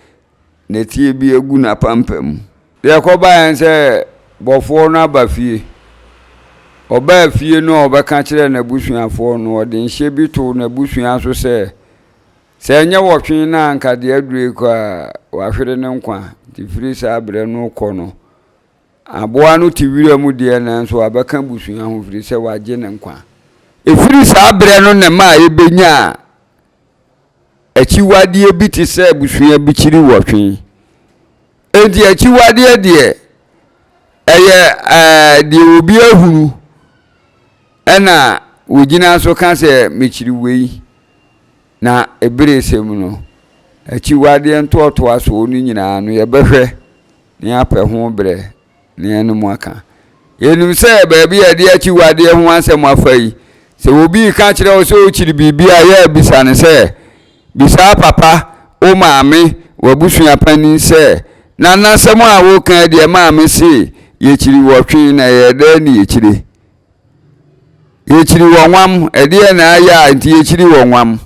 nɛteɛ bi agu n'apampam. Deɛ ɛkɔbaeɛ ne sɛ bɔfoɔ no aba fie. Ɔbaa fie no a ɔbɛka kyerɛɛ n'abusuafoɔ no, ɔde nhyɛ bi too n'abusua so sɛ, sɛ ɛnyɛ wɔtwe no a anka deɛ aduru yi koraa wahwere ne nkwa. Nti firi saa berɛ no rekɔ no, Aboa no te wira mu deɛ, nanso wabɛka abusua ho ɛfiri sɛ wagye ne nkwa. Ɛfiri saa berɛ no na ɛmaa yɛbɛnyaa akyiwadeɛ bi te sɛ abusua bi kyiri wɔtwe. Enti akyiwadeɛ deɛ, ɛyɛ ɛɛ deɛ obi ahunu ɛna wɔgyina so ka sɛ mekyiri wei. Na ɛberɛ sɛm no, akyiwadeɛ ntoatoasoɔ no nyinaa no yɛbɛhwɛ. na yɛapɛ ho berɛ na yɛne mo aka. Yɛnim sɛ baabi a yɛde akyiwadeɛ ho asɛm afa yi, sɛ obi reka kyerɛ wo sɛ wokyiri biribi a, yɛ a bisa no sɛ, Bisa papa, wo maame, w'abusua panin sɛ, Nana asɛm a woreka yi deɛ maame se yɛkyiri wɔtwe na ɛyɛ dɛn ne yɛkyire? Yɛkyiri wɔ nwam, ɛdeɛ na ayɛ a nti yɛkyiri wɔ nwam?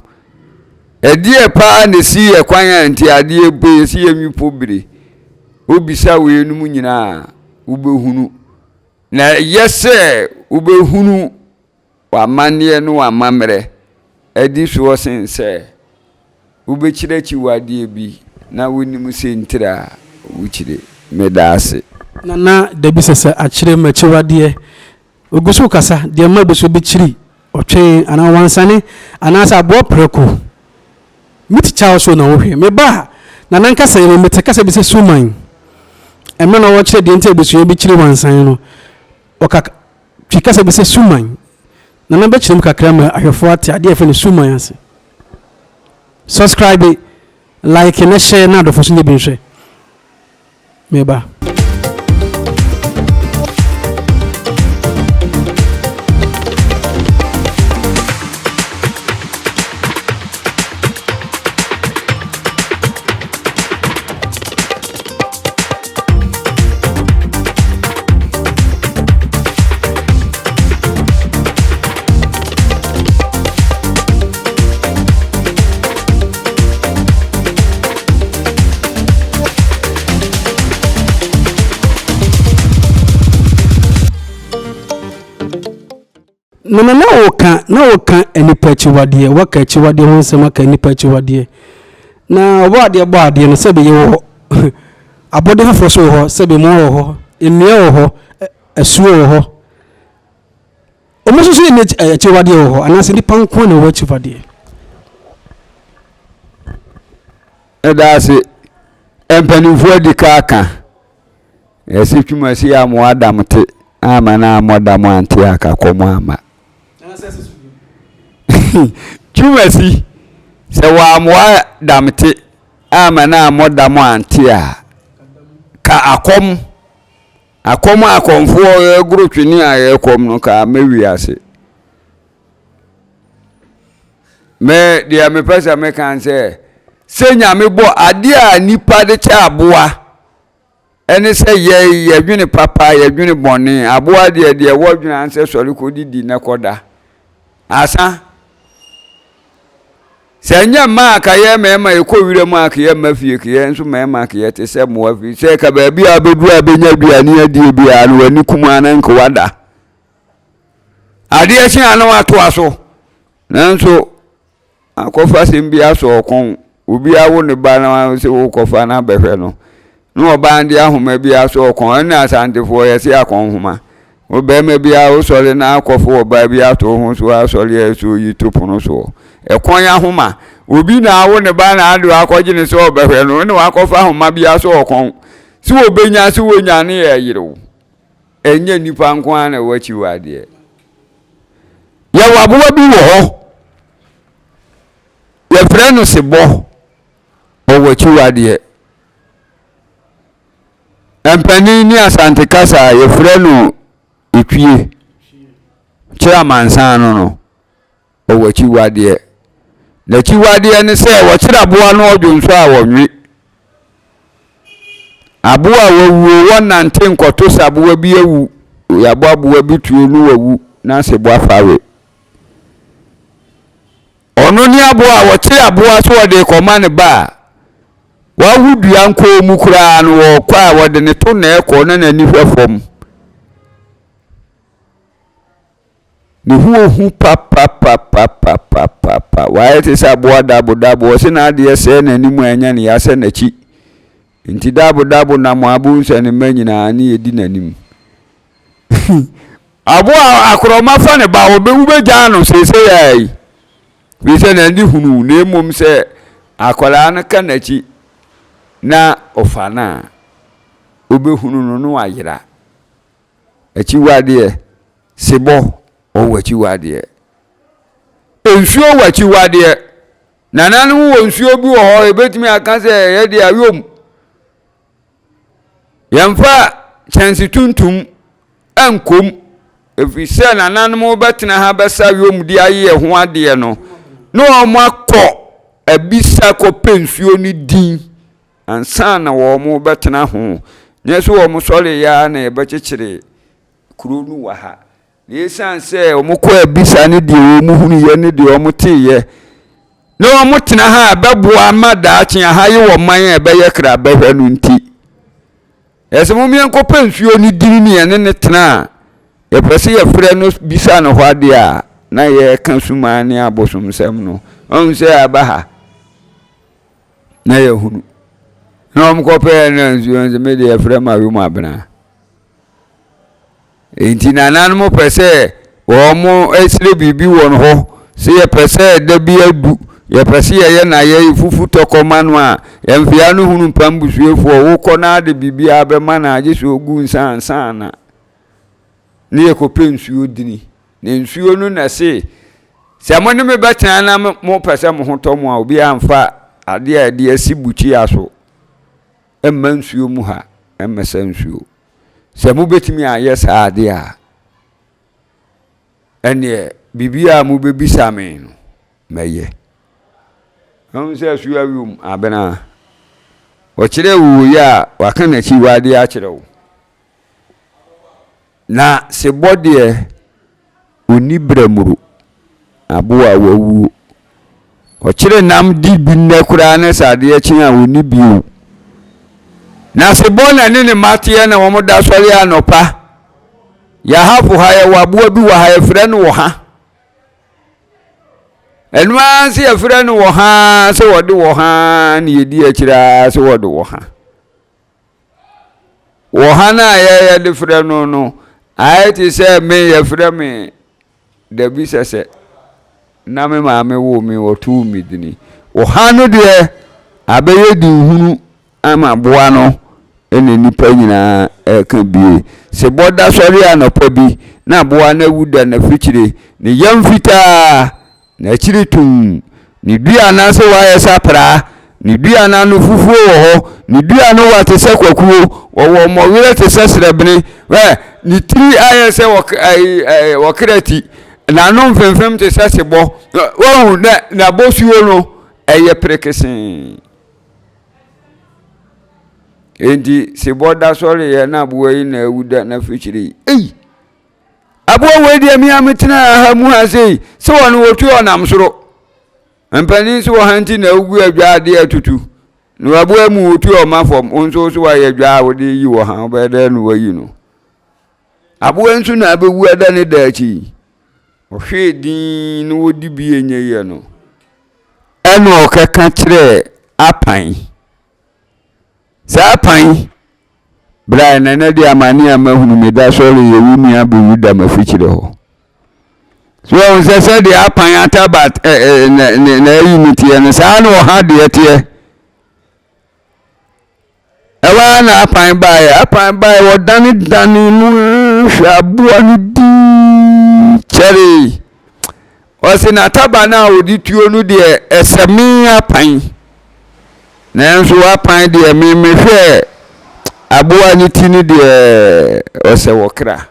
Ɛdeɛ paa na ɛsi yɛ kwan a nti adeɛ mpo yɛsi yɛ nwipo bire? Wobisa weinom nyinaa a, wobɛhunu. Na ɛyɛ sɛ wobɛhunu w'amanneɛ ne w'amammerɛ adi soɔ sen sɛ wobɛkyiri akyiwadeɛ bi na wonnim sɛntire a wokyire. Meda ase. Nana dabi sɛ sɛ akyerɛ mu akyiwadeɛ Ogu so rekasa, deɛ mma bi so bɛkyiri ɔtwe anaa wansane anaasɛ aboa prɛko. Me tikya so na wohwɛ. Me ba a, na nankasa yi no mete kasa bi sɛ suman. Mmerɛ na wɔkyerɛ deɛ nti abusua bi kyiri wansan no, ɔka twi kasa bi sɛ suman. Nana bɛkyerɛ mu kakra ma ahwɛfoɔ ate adeɛ a yɛfrɛ no suman ase. Subscribe, like na share na adɔfo nso nyɛ bi nhwɛ. Meba. Na na woka na woka nnipa akyiwadeɛ woaka akyiwadeɛ ho nsɛm aka nnipa akyiwadeɛ na ɔbɔ adeɛ bɔ adeɛ no sɛbi yɛwɔ Abɔde foforɔ nso wɔ hɔ, sɛbe mmoa wɔ hɔ, nnua wɔ hɔ, asuo wɔ hɔ. Wɔn nso so nni akyiwadeɛ wɔ hɔ, anaasɛ nnipa nko na ɛwɔ akyiwadeɛ? Ɛda ase. Mpanimfoɔ adi ka aka. Yɛse twumasi amoa dam te ama no ammɔ dam ante aka kɔm amma. Twumasi, sɛ wɔamoa dam te amma no ammɔ dam ante a, ka akɔm. Akɔm a akɔmfoɔ regoro twene a yɛrekɔm no, ka amma wiase. Me deɛ mepɛ sɛ meka sɛ, sɛ Nyame bɔ adeɛ a nipa de kyɛ aboa ɛne sɛ yɛ yɛdwene papa yɛdwene bɔne. Aboa deɛ deɛ wɔdwene ansɛ sɔre kɔdidi na kɔda. Asa. Sɛ ɛnyɛ mmaa a ka yɛ mmarima yɛkɔ wira mu a ka yɛ mma fie ka yɛ nso mmarima ka yɛ te sɛ mmoa fie sɛ ka baabi a bɛduru a bɛnya aduane adie biara no w'ani kum a na nka wada adeɛ kye a na watoa so nanso akɔfa asɛm bi asɔ ɔkɔn obi awo ne ba na sɛ wokɔfa no abɛhwɛ no Na ɔbaa no de ahoma bi asɔ ɔkɔn, ɛne Asantefoɔ yɛse akɔnhoma. Wo barima bi a wosɔre na akɔfo ɔbaa bi ato wo ho so asɔre a ɛsɛ oyi to pono soɔ. Ɛkɔn ahoma. Obi na awo ne ba na ade akɔgye ne sɛ ɔbɛhwɛ no, ɛna wakɔfa ahoma bi asɔ ɔkɔn. Sɛ wɔbɛnya sɛ wɔnya ne yɛ yerew. Ɛnyɛ nnipa nko ara na ɛwɔ akyiwadeɛ. Yɛwɔ aboa bi wɔ hɔ. Yɛfrɛ no sebɔ. Ɔwɔ akyiwadeɛ. Mpanin ne Asante kasa a yɛfrɛ no etwie kyerɛ amansan no no, ɔwɔ akyiwadeɛ. N'akyiwadeɛ ne sɛ wɔkyerɛ aboa no ɔdwo nso a wɔnwe. Aboa a wawuo wɔnante nkɔto sɛ aboa bi awu, yɛabɔ aboa bi tuo no wawu na asebɔ afa we. Ɔno ne aboa a wɔkyere aboa sɛ wɔde rekɔma ne ba a wawo dua nkɔɔ mu koraa no, wɔkɔ a wɔde ne to na ɛkɔ na n'ani hwɛ fam. Ne ho ohu papapapapapapa. Wayɛ te sɛ aboa dabodabo. Ɔse n'adeɛ sɛɛ n'anim a ɛnyɛ ne ya sɛ n'akyi. Nti dabodabo nam a bohu sɛ ne mma nyinaa ne yɛdi n'anim. Aboa a akorɔma fa ne ba, wobɛgyaa no seesei ara yi, firi sɛ n'ani hunu, na mmom sɛ akwadaa no ka n'akyi na ɔfa no a, wobɛhunu no na wayera. Akyiwadeɛ, sebɔ, ɔwɔ akyiwadeɛ. Nsuo wɔ akyiwadeɛ. Nananom wɔ nsuo bi wɔ hɔ, yɛbɛtumi aka sɛ ɛyɛ deɛ ayom. Yɛmfa kyɛnse tuntum nkɔ mu, ɛfiri sɛ nananom bɛtena ha bɛsa yom de ayɛ ho adeɛ no, na wɔakɔ abisa kɔpɛ nsuo no din ansa na wɔbɛtena ho. Nyɛ sɛ wɔsɔreeɛ ara na yɛbɛkyekyere kuro no wɔ ha. Na esiane sɛ wɔkɔɔ abisa ne deɛ wɔhunuiɛ ne deɛ wɔteeɛ, na wɔtena ha a ɛbɛboa ma daakye aha yi wɔ man a ɛbɛyɛ kra bɛhwɛ no nti, ɛsɛ mom yɛnkɔpɛ nsuo no dini ne yɛne ne tena a yɛpɛ sɛ yɛfrɛ no bisa no hɔ adeɛ a na yɛreka sumaa ne abosomsɛm no. Ɔhu sɛ aba ha na yɛhunu. Na wɔkɔpɛɛ no nsuo nso me deɛ yɛfrɛ ma wim abena. Enti nananom pɛ sɛ wɔsrɛ biribi wɔn hɔ. Sɛ yɛpɛ sɛ da bi adu, yɛpɛ sɛ yɛyɛ na yɛyɛ fufu tɔkɔ ma no a, yɛmfea no hunu mpam busuefoɔ. Wokɔ na ade biribiara bɛma no a, gye sɛ ɔgu nsa ansa na ne yɛkɔpɛ nsuo dini. Na nsuo no na ɛse, sɛ mo ne me bɛtena na mopɛ sɛ mo ho tɔ mo a, obiara mfa adeɛ a ɛde asi bukyia so mma nsuo mu ha mmɛsa nsuo. Sɛ mobɛtumi ayɛ saa adeɛ a, ɛnneɛ biribiara a mobɛbisa me no, mɛyɛ. Ɛho sɛ asuo awiom abena. Ɔkyerɛ wo wei a, waka n'akyiwadeɛ akyerɛ wo. Na sebɔ deɛ, ɔnni berɛmuro, aboa a wawuo. Ɔkyere nam di bi nnɛ koraa ne sɛ adeɛ kye a ɔnni bio. Na sebɔ na ne ne mma teɛ na wɔn da sɔre anɔpa. Yɛahafo ha yɛwɔ aboa bi wɔ ha yɛfrɛ no ɔha. Ɛno ara sɛ yɛfrɛ no ɔha sɛ wɔde ɔha na yɛdi akyire ara sɛ wɔde ɔha. Wɔ ha no a yɛyɛ de frɛ no no, ayɛ te sɛ me yɛfrɛ me Dabi sɛsɛ na me maame woo me wɔtoo me dini. Wɔ ha no deɛ abɛyɛ dinhunu ama boa no na nnipa nyinaa ɛka bie. Sebɔ da sɔre anɔpa bi na aboa no awu da n'afikyire, ne yam fitaa. N'akyiri tumm, ne dua no ase wayɛ sɛ apraa, ne dua no ano fufuo wɔ hɔ, ne dua no wa te sɛ kwakuo, wɔwɔ mmɔwerɛ te sɛ srɛbene, ɛ ne tiri ayɛ sɛ ɔkra ti, n'ano mfemfem te sɛ sebɔ, wahu na n'abosuo no ɛyɛ perekesee. Enti sebɔ da sɔreeɛ na aboa yi na awu da n'afikyire yi. Ei! Aboa wei deɛ me a metena ha mu ha sei sɛ wɔn wɔtu ɔnam soro mpanin nso wɔ ha nti na wogu adwa adeɛ atutu na waboa mu wotu ɔma fam wo nso so wayɛ adwa a wode yi wɔ ha wobɛyɛ dɛ na wayi no aboa nso na abɛwu ada ne da akyi ɔhwee din na wɔdi bi ɛnyɛ yɛ no ɛna ɔkɛka kyerɛɛ apan Saa kwan, bra na ɛnɛ de amane a mahunu me da sɔre yɛ wo nua bɛwu da m'afikyire hɔ. So wɔn sɛ sɛdeɛ apan atabat ɛ ɛ na na na ayi ne teɛ no saa na ɔha deɛ teɛ. Ɛwɔ ara na apan baeɛ apan baeɛ wɔdane dane no hwɛ aboa no dii kyɛree. Ɔse n'ataba no a ɔde tuo no deɛ ɛsɛ me apan nanso apan deɛ me mehwɛ aboa no ti no deɛ ɔsɛ wɔ kra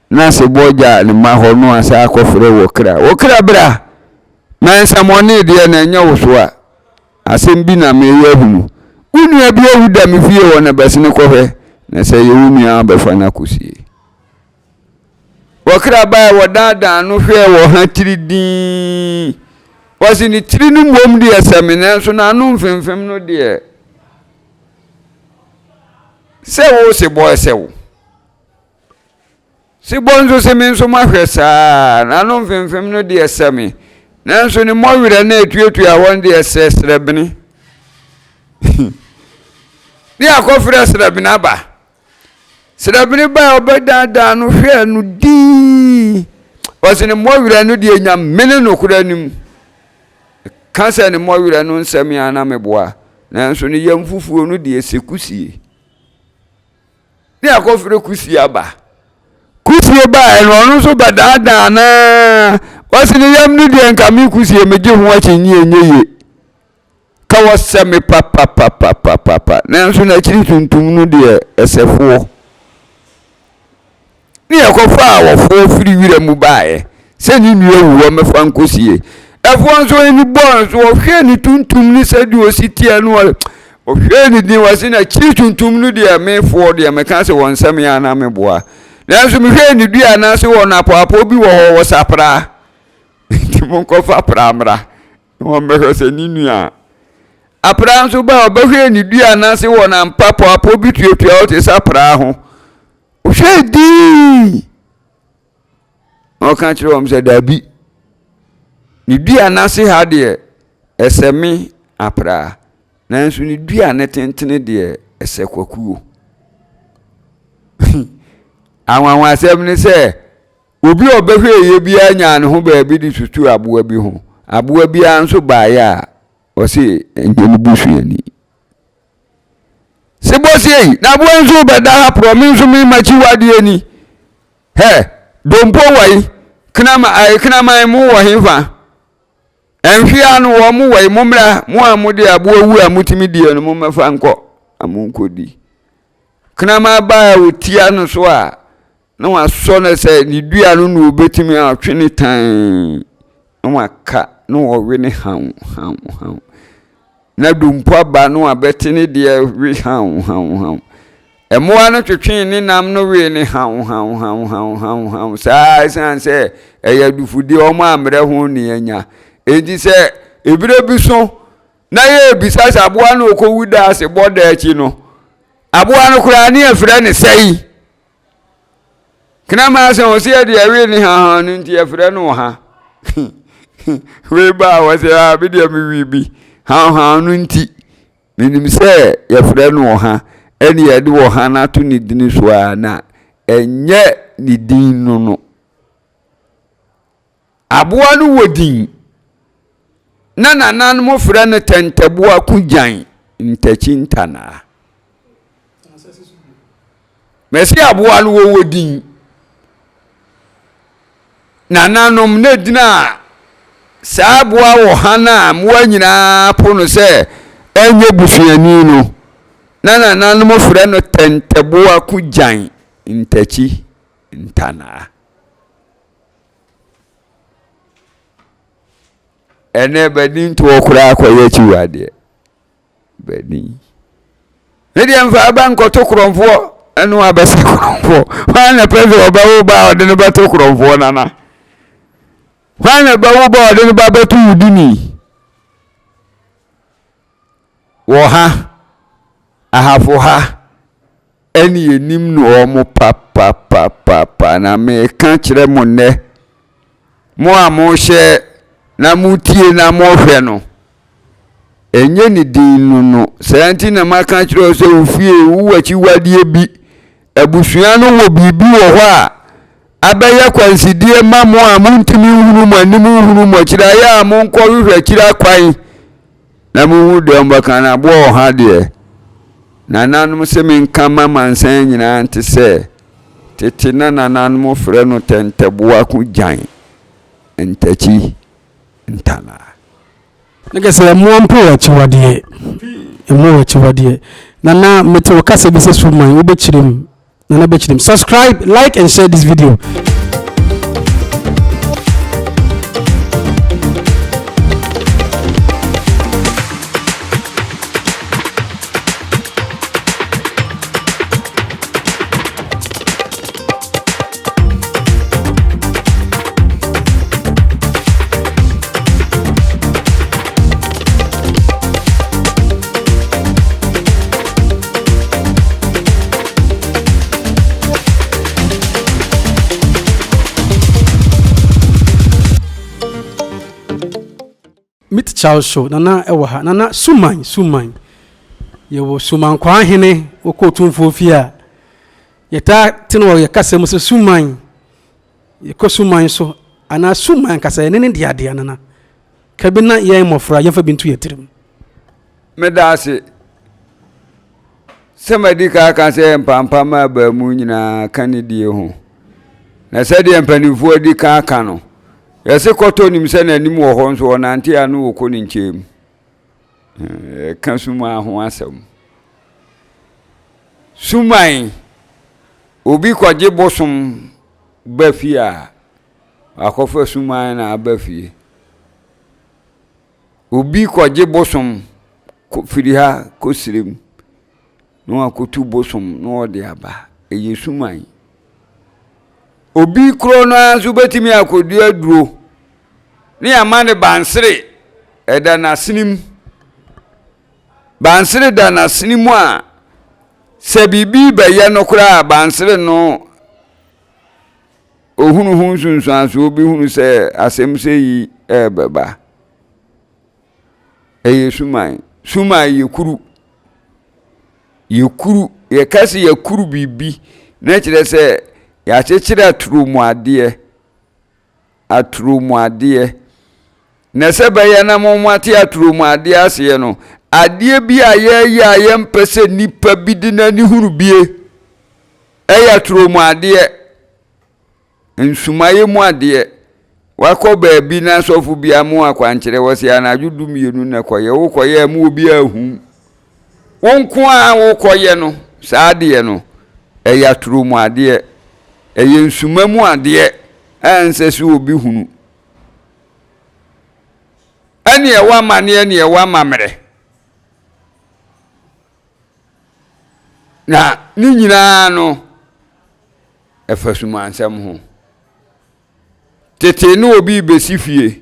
na se bɔgya ne ma hɔ no asa akɔfrɛ wɔ kra wɔ kra bra na nsɛmɔne deɛ na ɛnyɛ wo so a asɛm bi na meyɛ ahunu wo nua bi awu da me fie hɔ na bɛsene kɔhwɛ na sɛ yɛ wo nua abɛfa no akɔsie Wɔkra bae a wɔdaadaa no hwɛɛ wɔ ha tiri dinn. Wɔse ne tiri no mmom deɛ sɛ me nanso n'ano mfemfem no deɛ sɛ wo sebɔ ɛsɛ wo. Sebɔ nso se me nso mahwɛ saa n'ano mfemfem no deɛ sɛ me nanso ne mmɔwerɛ no atuatua hɔ no deɛ sɛ srɛbene. Ne akɔfrɛ srɛbene aba. Serɛbene bae a ɔbɛdaadaa no hwɛɛ no dinn. Ɔse ne mmɔwerɛ no deɛ nya mene nokorɛ no mu. Ka sɛ ne mmɔwerɛ no nsɛm a na meboa, nanso ne yam fufuo no deɛ sɛ kusie. Ne akɔfrɛ kusie aba. Kusie baeɛ no ɔno nso bɛdaadaa no. Ɔse ne yam no deɛ nka me kusie megye ho akyinnye ɛnyɛ yie. Ka wɔsɛ me papapapapapa nanso n'akyiri tuntum no deɛ ɛsɛ foɔ. Ne yɛkɔfaa wɔfoɔ firi wira mu baeɛ sɛ ne nua wu hɔ mɛfa nkɔsie. Ɛfoɔ nso ani bɔɔ no so ɔhwɛɛ ne tuntum ne sɛdeɛ ɔsi teɛ no ɔhwɛɛ ne din wɔse n'akyiri tuntum no deɛ mefoɔ deɛ meka sɛ wɔn nsɛm yɛ anaa meboa. Nanso mehwɛɛ ne dua anaase wɔ no apɔapɔ bi wɔ hɔ wɔ sapraa nti monkɔfa pra mmra. Na wɔbɛhwɛ sɛ ne nua a apraa nso ba a ɔbɛhwɛɛ ne dua no ase wɔ n'ampa pɔapɔ bi tuatua hɔ te sɛ apraa ho. Ɔhwɛɛ dii. Na ɔka kyerɛ wɔn sɛ daabi. Ne dua no ase ha deɛ ɛsɛ me apraa. Nanso ne dua no tentene deɛ ɛsɛ kwakuo. Anwanwasɛm ne sɛ Obi a ɔbɛhwɛeɛ biara nyaa ne ho baabi de susuu aboa bi ho. Aboa biara nso baeɛ a, ɔse ɛnyɛ ne busuani. Sebɔ sei, na aboa nso bɛda ha porɔ, me nso me makyiwadeɛ ni. Hɛ! Dompo wɔ yi, Knama, ɛɛ Knaman mo wɔ hefa? Nhwea no wɔn mo wɔ yi, mommra, mo a mode aboa wu a motumi die no, mommɛfa nkɔ, na monkɔdi. Kraman ba a ɔtia no so a, na wasɔ no sɛ ne dua no na ɔbɛtumi atwe ne tann, na waka na ɔwe ne haw haw haw. Na dompo aba na wabɛte ne deɛ we haw haw haw. Mmoa no twetwee ne nam no wee ne haw haw haw haw haw haw saa ɛsiane sɛ ɛyɛ adufudeɛ wɔn ammrɛ ho ne anya. Enti sɛ ebire bi so na yɛrebisa sɛ aboa no ɔkɔwu da ase bɔ da akyi no, aboa no koraa ne yɛfrɛ no sɛi. Kraman sɛ ɔsɛ yɛde ɛwe ne hahan no nti yɛfrɛ no ɔha. Wei ba a wɔsɛ a ah, me deɛ mewe bi hahan no nti. Menim sɛ yɛfrɛ no ɔha ɛne yɛde ɔha no ato ne dini so a na ɛnyɛ ne din no no. Aboa no wɔ din na nananom frɛ no tɛntɛboa kugyan ntakyi ntanaa. Mɛsi aboa no wɔwɔ din. Nananom na gyina a saa aboa wɔ ha no a mmoa nyinaa po no sɛ ɛnyɛ busuani no, na nananom frɛ no tɛntɛboa kugyan ntakyi ntanaa. Ɛnɛ bɛdi ntoɔ koraa kɔyɛ akyiwadeɛ. Bɛdi. Ne deɛ mfa aba nkɔto korɔmfoɔ ɛno abɛsɛ korɔmfoɔ. Hwan na pɛ sɛ ɔbɛwo ba a ɔde no bɛto korɔmfoɔ nana? Hwan na bɛwo ba a ɔde no ba bɛto wudini? Wɔ ha, ahafo ha. Ɛne yɛnim no wɔn papapapapa na meka kyerɛ mo nnɛ, mo a mohyɛ na motie na mohwɛ no, ɛnyɛ ne din no no. Saa nti na maka kyerɛ wo sɛ wo fie wowɔ akyiwadeɛ bi, abusua no wɔ biribi wɔ hɔ a abɛyɛ kwansideɛ ma mo a montumi nhunu mo anim nhunu mo akyiri ayɛ a monkɔhwehwɛ akyiri akwan. Na monhu deɛ wɔbɛka no aboɔ wɔ ha deɛ, nananom se menka ma amansan nyinaa nte sɛ, tete na nananom frɛ no tɛntɛboa ko gyan, ntakyi, ntanaa. Na kɛ sɛ mmoa mpo wɔ akyiwadeɛ, mmoa wɔ akyiwadeɛ. Nana mete wo kasa bi sɛ suman wobɛkyerɛ mu. Nana bɛkyerɛ mu. Subscribe, like and share this video. Meet Charles Show Nana ɛwɔ ha Nana Suman Suman yɛwɔ Sumankwaa hene wokɔ otumfoɔ fie a yɛtaa te no wɔ yɛ kasa mu sɛ Suman yɛkɔ Suman so anaa Suman kasa yɛne ne deadeɛ Nana ka bi na yɛn mmɔfra yɛmfa bi nto yɛ tirim. Meda ase sɛ madi kan aka sɛ mpampa ma abaamu nyinaa ka ne die ho. Na sɛdeɛ mpanimfoɔ adi kan aka no, yɛse kɔtɔ nim sɛ n'anim wɔ hɔ nso ɔnante a no wɔkɔ ne nkyɛn mu. Ɛka suman ho asɛm. Suman, obi kɔgye bosom ba fie a, wakɔfa suman na aba fie. Obi kɔgye bosom firi ha kɔ serem na wakɔtu bosom na ɔde aba. Ɛyɛ suman. Obi korɔ no ara nso bɛtumi akɔdua aduro ne ama no bansere ɛda n'asene mu. Bansere da n'asene mu a, sɛ biribi bɛyɛ no koraa a, bansere no Ohunu ho nsunsuansoɔ bi hunu sɛ asɛm sɛ yi ɛrebɛba. Ɛyɛ suman. Suman yɛ kuru. Yɛ kuru. Yɛka sɛ yɛkuru biribi na kyerɛ sɛ yɛakyekyere aturo mu adeɛ. Aturo mu adeɛ. Na sɛ bɛyɛ na mo ate aturo mu adeɛ aseɛ no, adeɛ bi a yɛyɛ a yɛmpɛ sɛ nipa bi de n'ani hunu bie. Ɛyɛ turo mu adeɛ. Nsumaeɛ mu adeɛ. Wakɔ baabi na sɔfo bi ama wo akwankyerɛ, wɔse anadwo dumienu na kɔyɛ, wokɔyɛ a mu obiara hu. Wo nko ara wokɔyɛ no, saa adeɛ no, ɛyɛ atoro mu adeɛ. Ɛyɛ nsuma mu adeɛ a ɛnsɛ sɛ obi hunu. Ɛne ɛwɔ amanneɛ ne ɛwɔ amammerɛ. Na ne nyinaa no, ɛfa sumansɛm ho. Tete ne obi rebɛsi fie.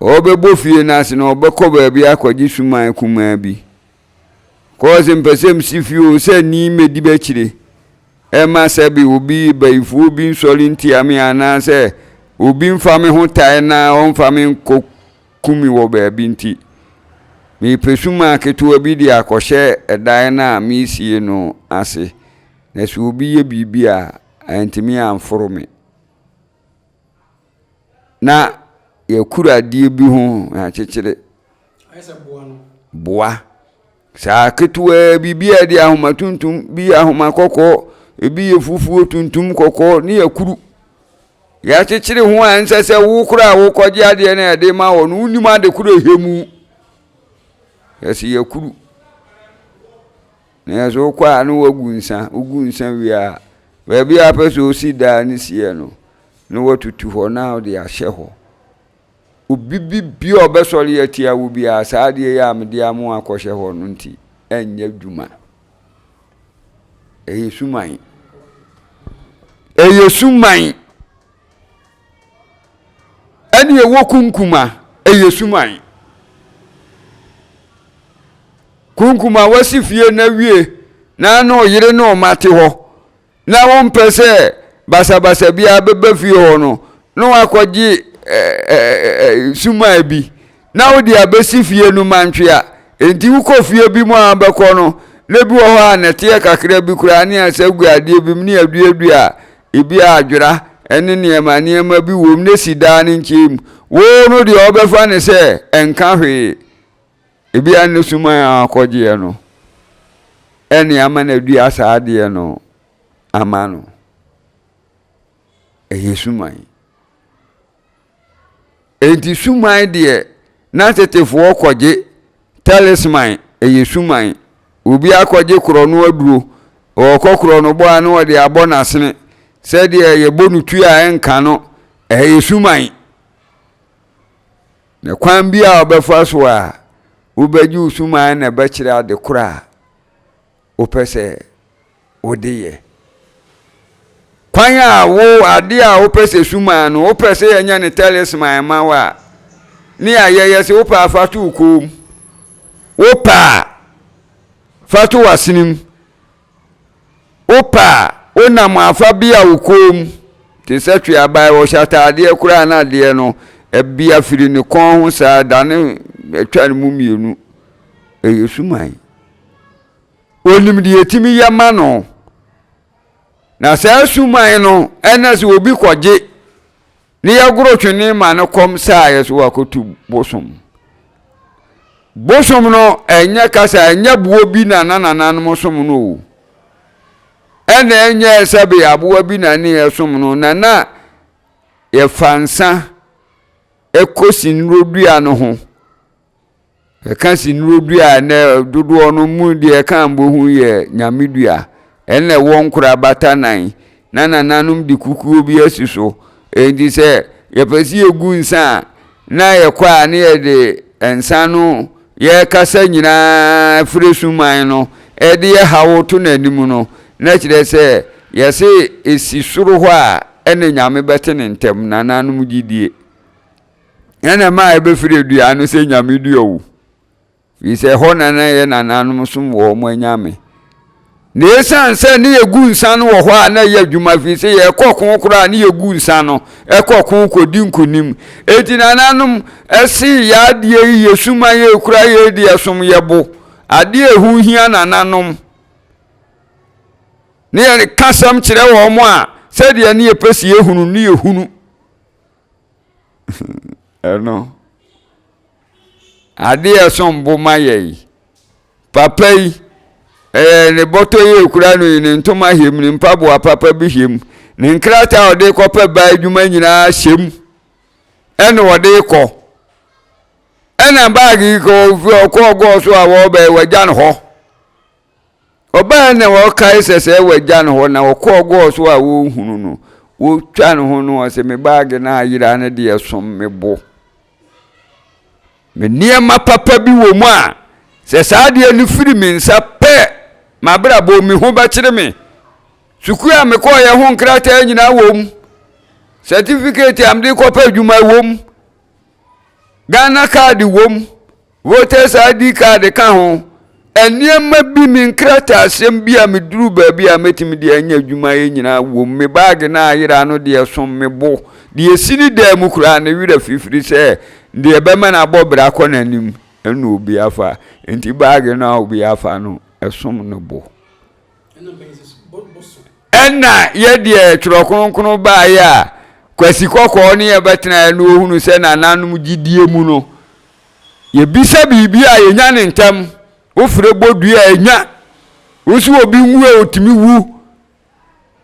Ɔrebɛbɔ fie no ase no, ɔbɛkɔ baabi akɔgye suman kumaa bi. Kɔɔ sɛ mpɛ sɛ msi fie o, sɛ ni mɛdi bɛkyire. Ɛma sɛbe obi bayifoɔ bi nsɔre ntia me anaasɛ obi mfa me ho tae na ɔmfa me nkɔ ku me wɔ baabi nti, merepɛ sumaa ketewa bi de akɔhyɛ ɛdan no a meresie no ase, na sɛ obi yɛ biribi a, antumi amforo me. Na yɛkura adeɛ bi ho na akyekyere. Boa. Saa ketewaa bi, bi a yɛde ahoma tuntum, bi yɛ ahoma kɔkɔɔ, ebi yɛ fufuo, tuntum, kɔkɔɔ, ne yɛkuru. Yɛakyekyere ho a ɛnsɛ sɛ wo koraa a wokɔgye adeɛ no a yɛde ma wɔ no wonim ade koro ɛhɛ mu. Yɛsɛ yɛkuru. Na yɛsɛ wokɔ a na wagu nsa, wogu nsa wie a, baabi a apɛ sɛ osi daa ne siɛ no, na watutu hɔ na wode ahyɛ hɔ. Obi bi bi a ɔbɛsɔre atia wo biara, saa adeɛ yi a mede ama wo akɔhyɛ hɔ no nti, ɛnyɛ adwuma. Ɛyɛ suman. Ɛyɛ suman. Ɛne ɛwɔ kunkuma, ɛyɛ suman. Kunkuma wasi fie na wie na ne ɔyere ne ɔma te hɔ. na wompɛ sɛ basabasa biara bɛba fie hɔ no, na wakɔgye sumaa bi na wode abɛsi fie no mantwea. Enti wokɔ fie bi mu a wobɛkɔ no, na bi wɔ hɔ a nɛteɛ kakra bi koraa ne asa gu adeɛ bi mu ne aduadua a ebi a adwera ne nneɛma nneɛma bi wɔ mu na si daa ne nkyɛn mu. Wo no deɛ wɔbɛfa ne sɛ ɛnka hwee. Ebia ne suman a wakɔgyeɛ no ɛne ama no adua saa adeɛ no ama no. Ɛyɛ suman. Enti suman deɛ na tetefoɔ kɔgye talisman ɛyɛ suman. Obi akɔgye korɔno aduro, ɔrekɔ korɔno bɔ a na ɔde abɔ n'asene sɛdeɛ yɛbɔ no tuo a ɛnka no, ɛyɛ suman. Na kwan bi a wobɛfa so a wobɛgye wo suman na ɛbɛkyerɛ ade korɔ a wopɛ sɛ wode yɛ. Kwan a wo ade a wopɛ sɛ suman no, wopɛ sɛ yɛnyɛ ne talisman ma wo a, ne a yɛyɛ sɛ wopɛ a fa to wo kɔn mu, wopɛ a fa to w'asene mu. Wopɛ a, wonam afa bea wo kɔn mu te sɛ tweaban, ɔhyɛ ataadeɛ koraa na adeɛ no ɛbea firi ne kɔn ho saa dane atwa ne mu mmienu. Ɛyɛ suman. Onim deɛ ɛtumi yɛ ma no. Na saa suman no ɛna sɛ obi kɔgye Ne yɛgoro twene ma no kɔm saa yɛ so wakɔtu bosom. Bosom no ɛnyɛ kasa ɛnyɛ boɔ bi na na nananom som no o. Ɛna ɛnyɛ sɛbe aboa bi na ne yɛsom no na na yɛfa nsa ɛkɔ sinuro dua no ho. Yɛka sinuro dua a ɛnɛ dodoɔ no mu deɛ ɛka mbɔ ho yɛ nyame dua. Ɛna ɛwɔ nkorabata nan na nananom de kukuo bi asi so. Enti sɛ yɛpɛ sɛ yɛgu nsa a, na yɛkɔ a ne yɛde nsa no yɛkasa nyinaa firi suman no ɛde yɛ hawo to n'anim no, na kyerɛ sɛ yɛse ɛsi soro hɔ a ɛna nyame bɛte ne ntɛm, nananom gyidie. Ɛna ɛma ɛbɛfiri dua no sɛ nyame dua o. Firi sɛ ɛhɔ na na yɛ nananom som wɔn anyame. Na ɛsiane sɛ ne yɛgu nsa no wɔ hɔ a na ɛyɛ adwuma firi sɛ yɛkɔ ko koraa ne yɛgu nsa no ɛkɔ ko kɔdi nkonim. Enti nananom ɛse yɛ adeɛ yi yɛ suma yɛ kura yɛ deɛ som yɛ bo. Adeɛ ɛho hia nananom. Ne yɛka sɛm kyerɛ wɔn a sɛdeɛ ne yɛpɛ sɛ yɛhunu ne yɛhunu. Ɛno, adeɛ a ɛsom bo ma yɛ yi, papa yi, ɛyɛ ne bɔtɔ yi ekura no yi, ne ntoma hyɛ mu, ne mpaboa papa bi hyɛ mu. Ne nkrataa a ɔde kɔpɛ baa adwuma nyinaa hyɛ mu ɛna ɔde kɔ. Ɛna baage yi kɔ ɔkɔɔ gɔɔ so a wɔrebɛyɛ wagya no hɔ. Ɔbaa na ɔkae sɛ sɛ wagya no hɔ na ɔkɔɔ gɔɔ so a wɔrehunu no, wɔtwa ne ho no ɔsɛ me baage no ayera no deɛ som me bo. Me nneɛma papa bi wɔ mu a sɛ saa adeɛ no firi me nsa pɛ m'abrabɔ me ho bɛkyere me. Sukuu a mekɔɔyɛ ho nkrataa nyinaa wɔ mu. Certificate a mede kɔpɛ adwuma wɔ mu. Ghana card wom, voters ID card ka ho. Nneɛma bi, me nkrataasɛm bi a meduru baabi a mɛtumi de anya adwuma yɛ nyinaa wom. Me baage no a ayera no deɛ som me bo. Deɛ ɛsi ne dan mu koraa ne werɛ fifiri sɛ deɛ ɛbɛma no abɔ bra kɔ n'anim ɛna obi afa. Nti baage no a obi afa no, ɛsom no bo. Ɛnna yɛ deɛ Twerɛ Kronkron baeɛ a Kwasi Kɔkɔɔ ne yɛbɛtenaeɛ no ɔhunu sɛ nananom gyidie mu no, yɛbisa biribi a yɛnya ne ntɛm. Wofrɛ bɔ dua a ɛnya. Wo sɛ obi nwu a ɔtumi wu.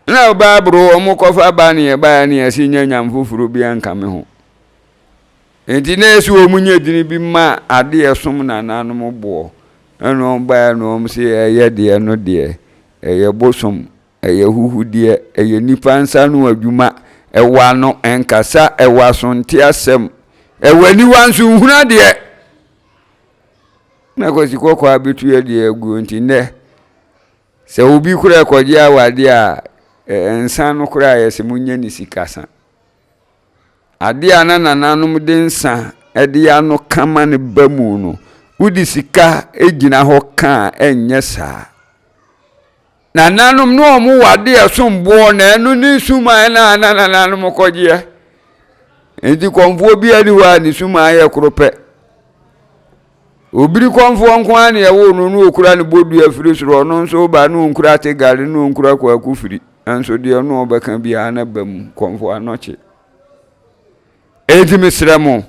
Na Bible wɔn kɔfa ba ne yɛbaeɛ ne yɛse nya nyame foforɔ bi anka me ho. Enti na ɛsɛ wɔn nya dini bi ma adeɛ som nananom boɔ. Ɛna wɔn baeɛ na wɔn se ɛyɛ deɛ no deɛ ɛyɛ bosom, ɛyɛ huhudeɛ, ɛyɛ nipa nsa ano adwuma, ɛwɔ ano ɛnkasa, ɛwɔ aso nte asɛm, ɛwɔ aniwa nso nhunu adeɛ. Na Kwasi Kɔkɔɔ abɛtu yɛ deɛ aguo nti nnɛ sɛ obi koraa kɔgye awadeɛ a nsa no koraa yɛsɛ monyɛ ne sikasa. Adeɛ a na nananom de nsa de ano ka ma no ba mu no, wode sika gyina hɔ ka a, ɛnyɛ saa. Nananom na wɔn wɔ adeɛ a ɛsom boɔ na ɛno ne suman na na nananom kɔgyeɛ. Nti kɔmfoɔ biara ni hɔ a ne suman yɛ koro pɛ. Obiri kɔmfoɔ nko ara na ɛwoo no na ɔkura ne bodua firi soro, ɔno nso ba na ɔnkura tegare na ɔnkura kwaku firi. Nanso deɛ ɔno ɔbɛka biara na ba mu, kɔmfoɔ anɔkye. Enti mesrɛ mo,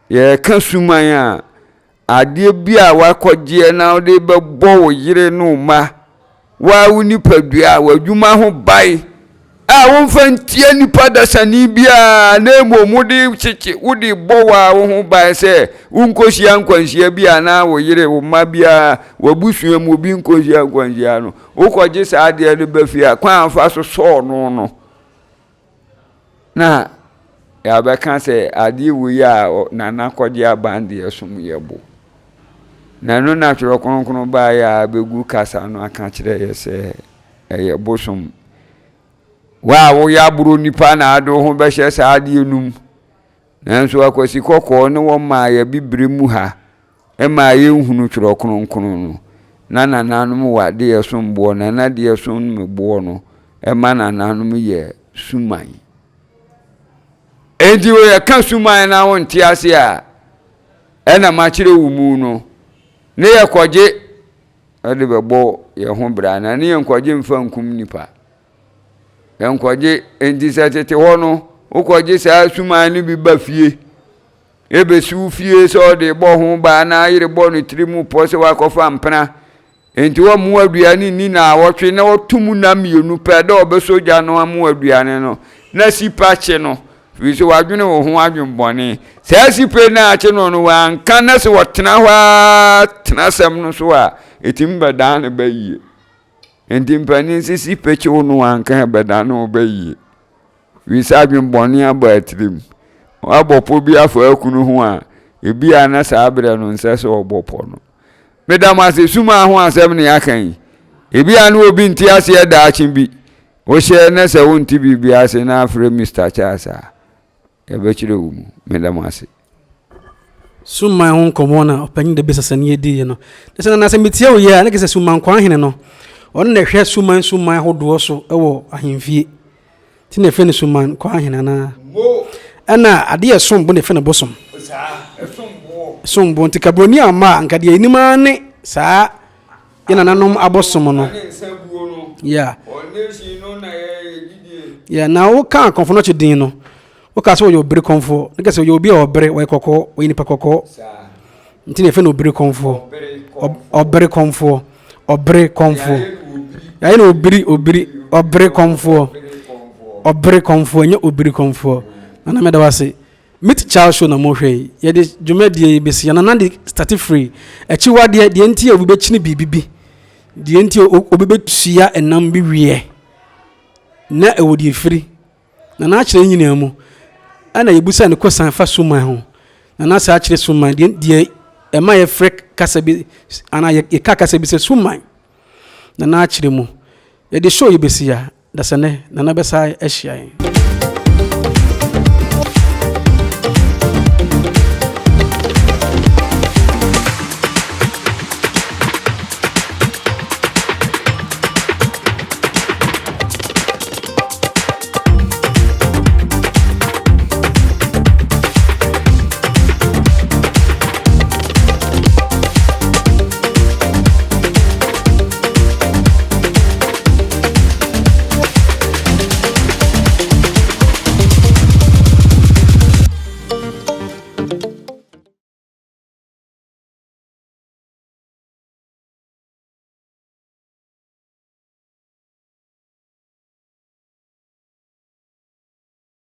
yɛreka suman a, adeɛ bi a wakɔgyeɛ na wode bɛbɔ wo yere ne wo mma, woa wo nipadua, w'adwuma ho ban a womfa ntia nipa dasani biara na mmom wode kyekye, wode bɔ wo wo ho ban sɛ wonkɔhyia nkwanhyia bi anaa wo yere, wo mma biara, w'abusua mu obi nkɔhyia nkwanhyia no. Wokɔgye saa adeɛ no ba fie a, kwan a wofa so sɔɔ no no, na yɛabɛka sɛ adeɛ wei a Nana kɔgye aban deɛ som yɛ bo. Na ɛno na Twerɛ Kronkron baeɛ a bɛgu kasa no aka kyerɛ yɛ sɛ ɛyɛ bosom. Wo a woyɛ aboro nipa na ade wo ho bɛhyɛ saa adeɛ no mu. Nanso akwasi kɔkɔɔ ne wɔn maa yɛ bibire mu ha maa yɛnhunu Twerɛ Kronkron no. Na nananom wɔ adeɛ ɛsom boɔ, na na adeɛ ɛsom boɔ no ɛma nananom yɛ suman. Enti yɛka suman na wonte ase a, ɛna makyerɛ wo mu no, ne yɛkɔgye ɛde bɛbɔ yɛn ho bra, na ne yɛnkɔgye mfa nkum nipa. Yɛnkɔgye, enti sɛ tete hɔ no, wokɔgye saa suman no bi ba fie, ebesi wo fie sɛ ɔde bɔ ho ba na ayere bɔ ne tiri mu pɔ sɛ wakɔfa mpena. Enti wɔmmoa aduane nni naawɔtwe na wɔto mu nna mmienu pɛ dɛ ɔbɛsɔ gya no amoa aduane no na sipa kye no firi sɛ wadwene wo ho adwenbɔne. Saa sipe no a akye no no wanka na sɛ wɔtena hɔ ara tena asɛm no so a ɛtumi bɛdan ne ba yie. Enti mpanin sɛ sipe kye wo no wanka ɛbɛdan wo ba yie. Firi sɛ adwenbɔne aba atirim. Wabɔ pɔ bi afa akunu ho a, ebia na saa berɛ no nsɛ sɛ ɔbɔ pɔ no. Meda mo ase, sumaa ho asɛm ne aka yi. Ebia na obi nte aseɛ daakye bi. Wohyɛ na sɛ wonte biribi ase na afrɛ Mister Charles a, yɛbɛkyerɛ wo mu. Meda mo ase. Suman ho nkɔmmɔ na ɔpanyin de bisa sani diiɛ no. Na sɛ na sɛ metie wo yie a, na kyerɛ sɛ Suman Kwan Hene no, ɔno na ɛhwɛ suman suman ahodoɔ so wɔ ahemfie. Nti na yɛfrɛ no Suman Kwan Hene anaa? Ɛna adeɛ a ɛsom bo na yɛfrɛ no bosom. Ɛsom bo. Nti ka buroni amma a, anka deɛ yɛnim ara ne saa yɛ nananom abosom no. Yeah. Yeah, na woka akɔmfo no akyi din no, woka sɛ ɔyɛ obiri kɔmfoɔ. Ne kɛ sɛ ɔyɛ obi a ɔbere, ɔyɛ kɔkɔɔ, ɔyɛ nipa kɔkɔɔ. Nti na yɛfrɛ no obiri kɔmfoɔ. Ɔbere kɔmfoɔ. Ɔbere kɔmfoɔ. Yɛayɛ no obiri, obiri, ɔbere kɔmfoɔ. Ɔbere kɔmfoɔ, ɛnyɛ obiri kɔmfoɔ. Nana meda wo ase. Meet Child Show na mohwɛ yi. Yɛde dwumadie yi bɛsi ya. Nana de starte firi akyiwadeɛ, deɛ nti a obi bɛkyini biribi bi, deɛ nti a obi bɛtua ɛnam bi weɛ, na ɛwɔ deɛ ɛfiri. Na n'akyerɛ nyinaa mu, ɛna yɛbusa no kosan fa suman ho. Na na saa kyerɛ suman, deɛ deɛ ɛma yɛfrɛ kasa bi anaa yɛka kasa bi sɛ suman. Na n'akyerɛ mu, yɛde show yi bɛsi ya, dasɛnɛ Nana bɛsa ahyia yɛn.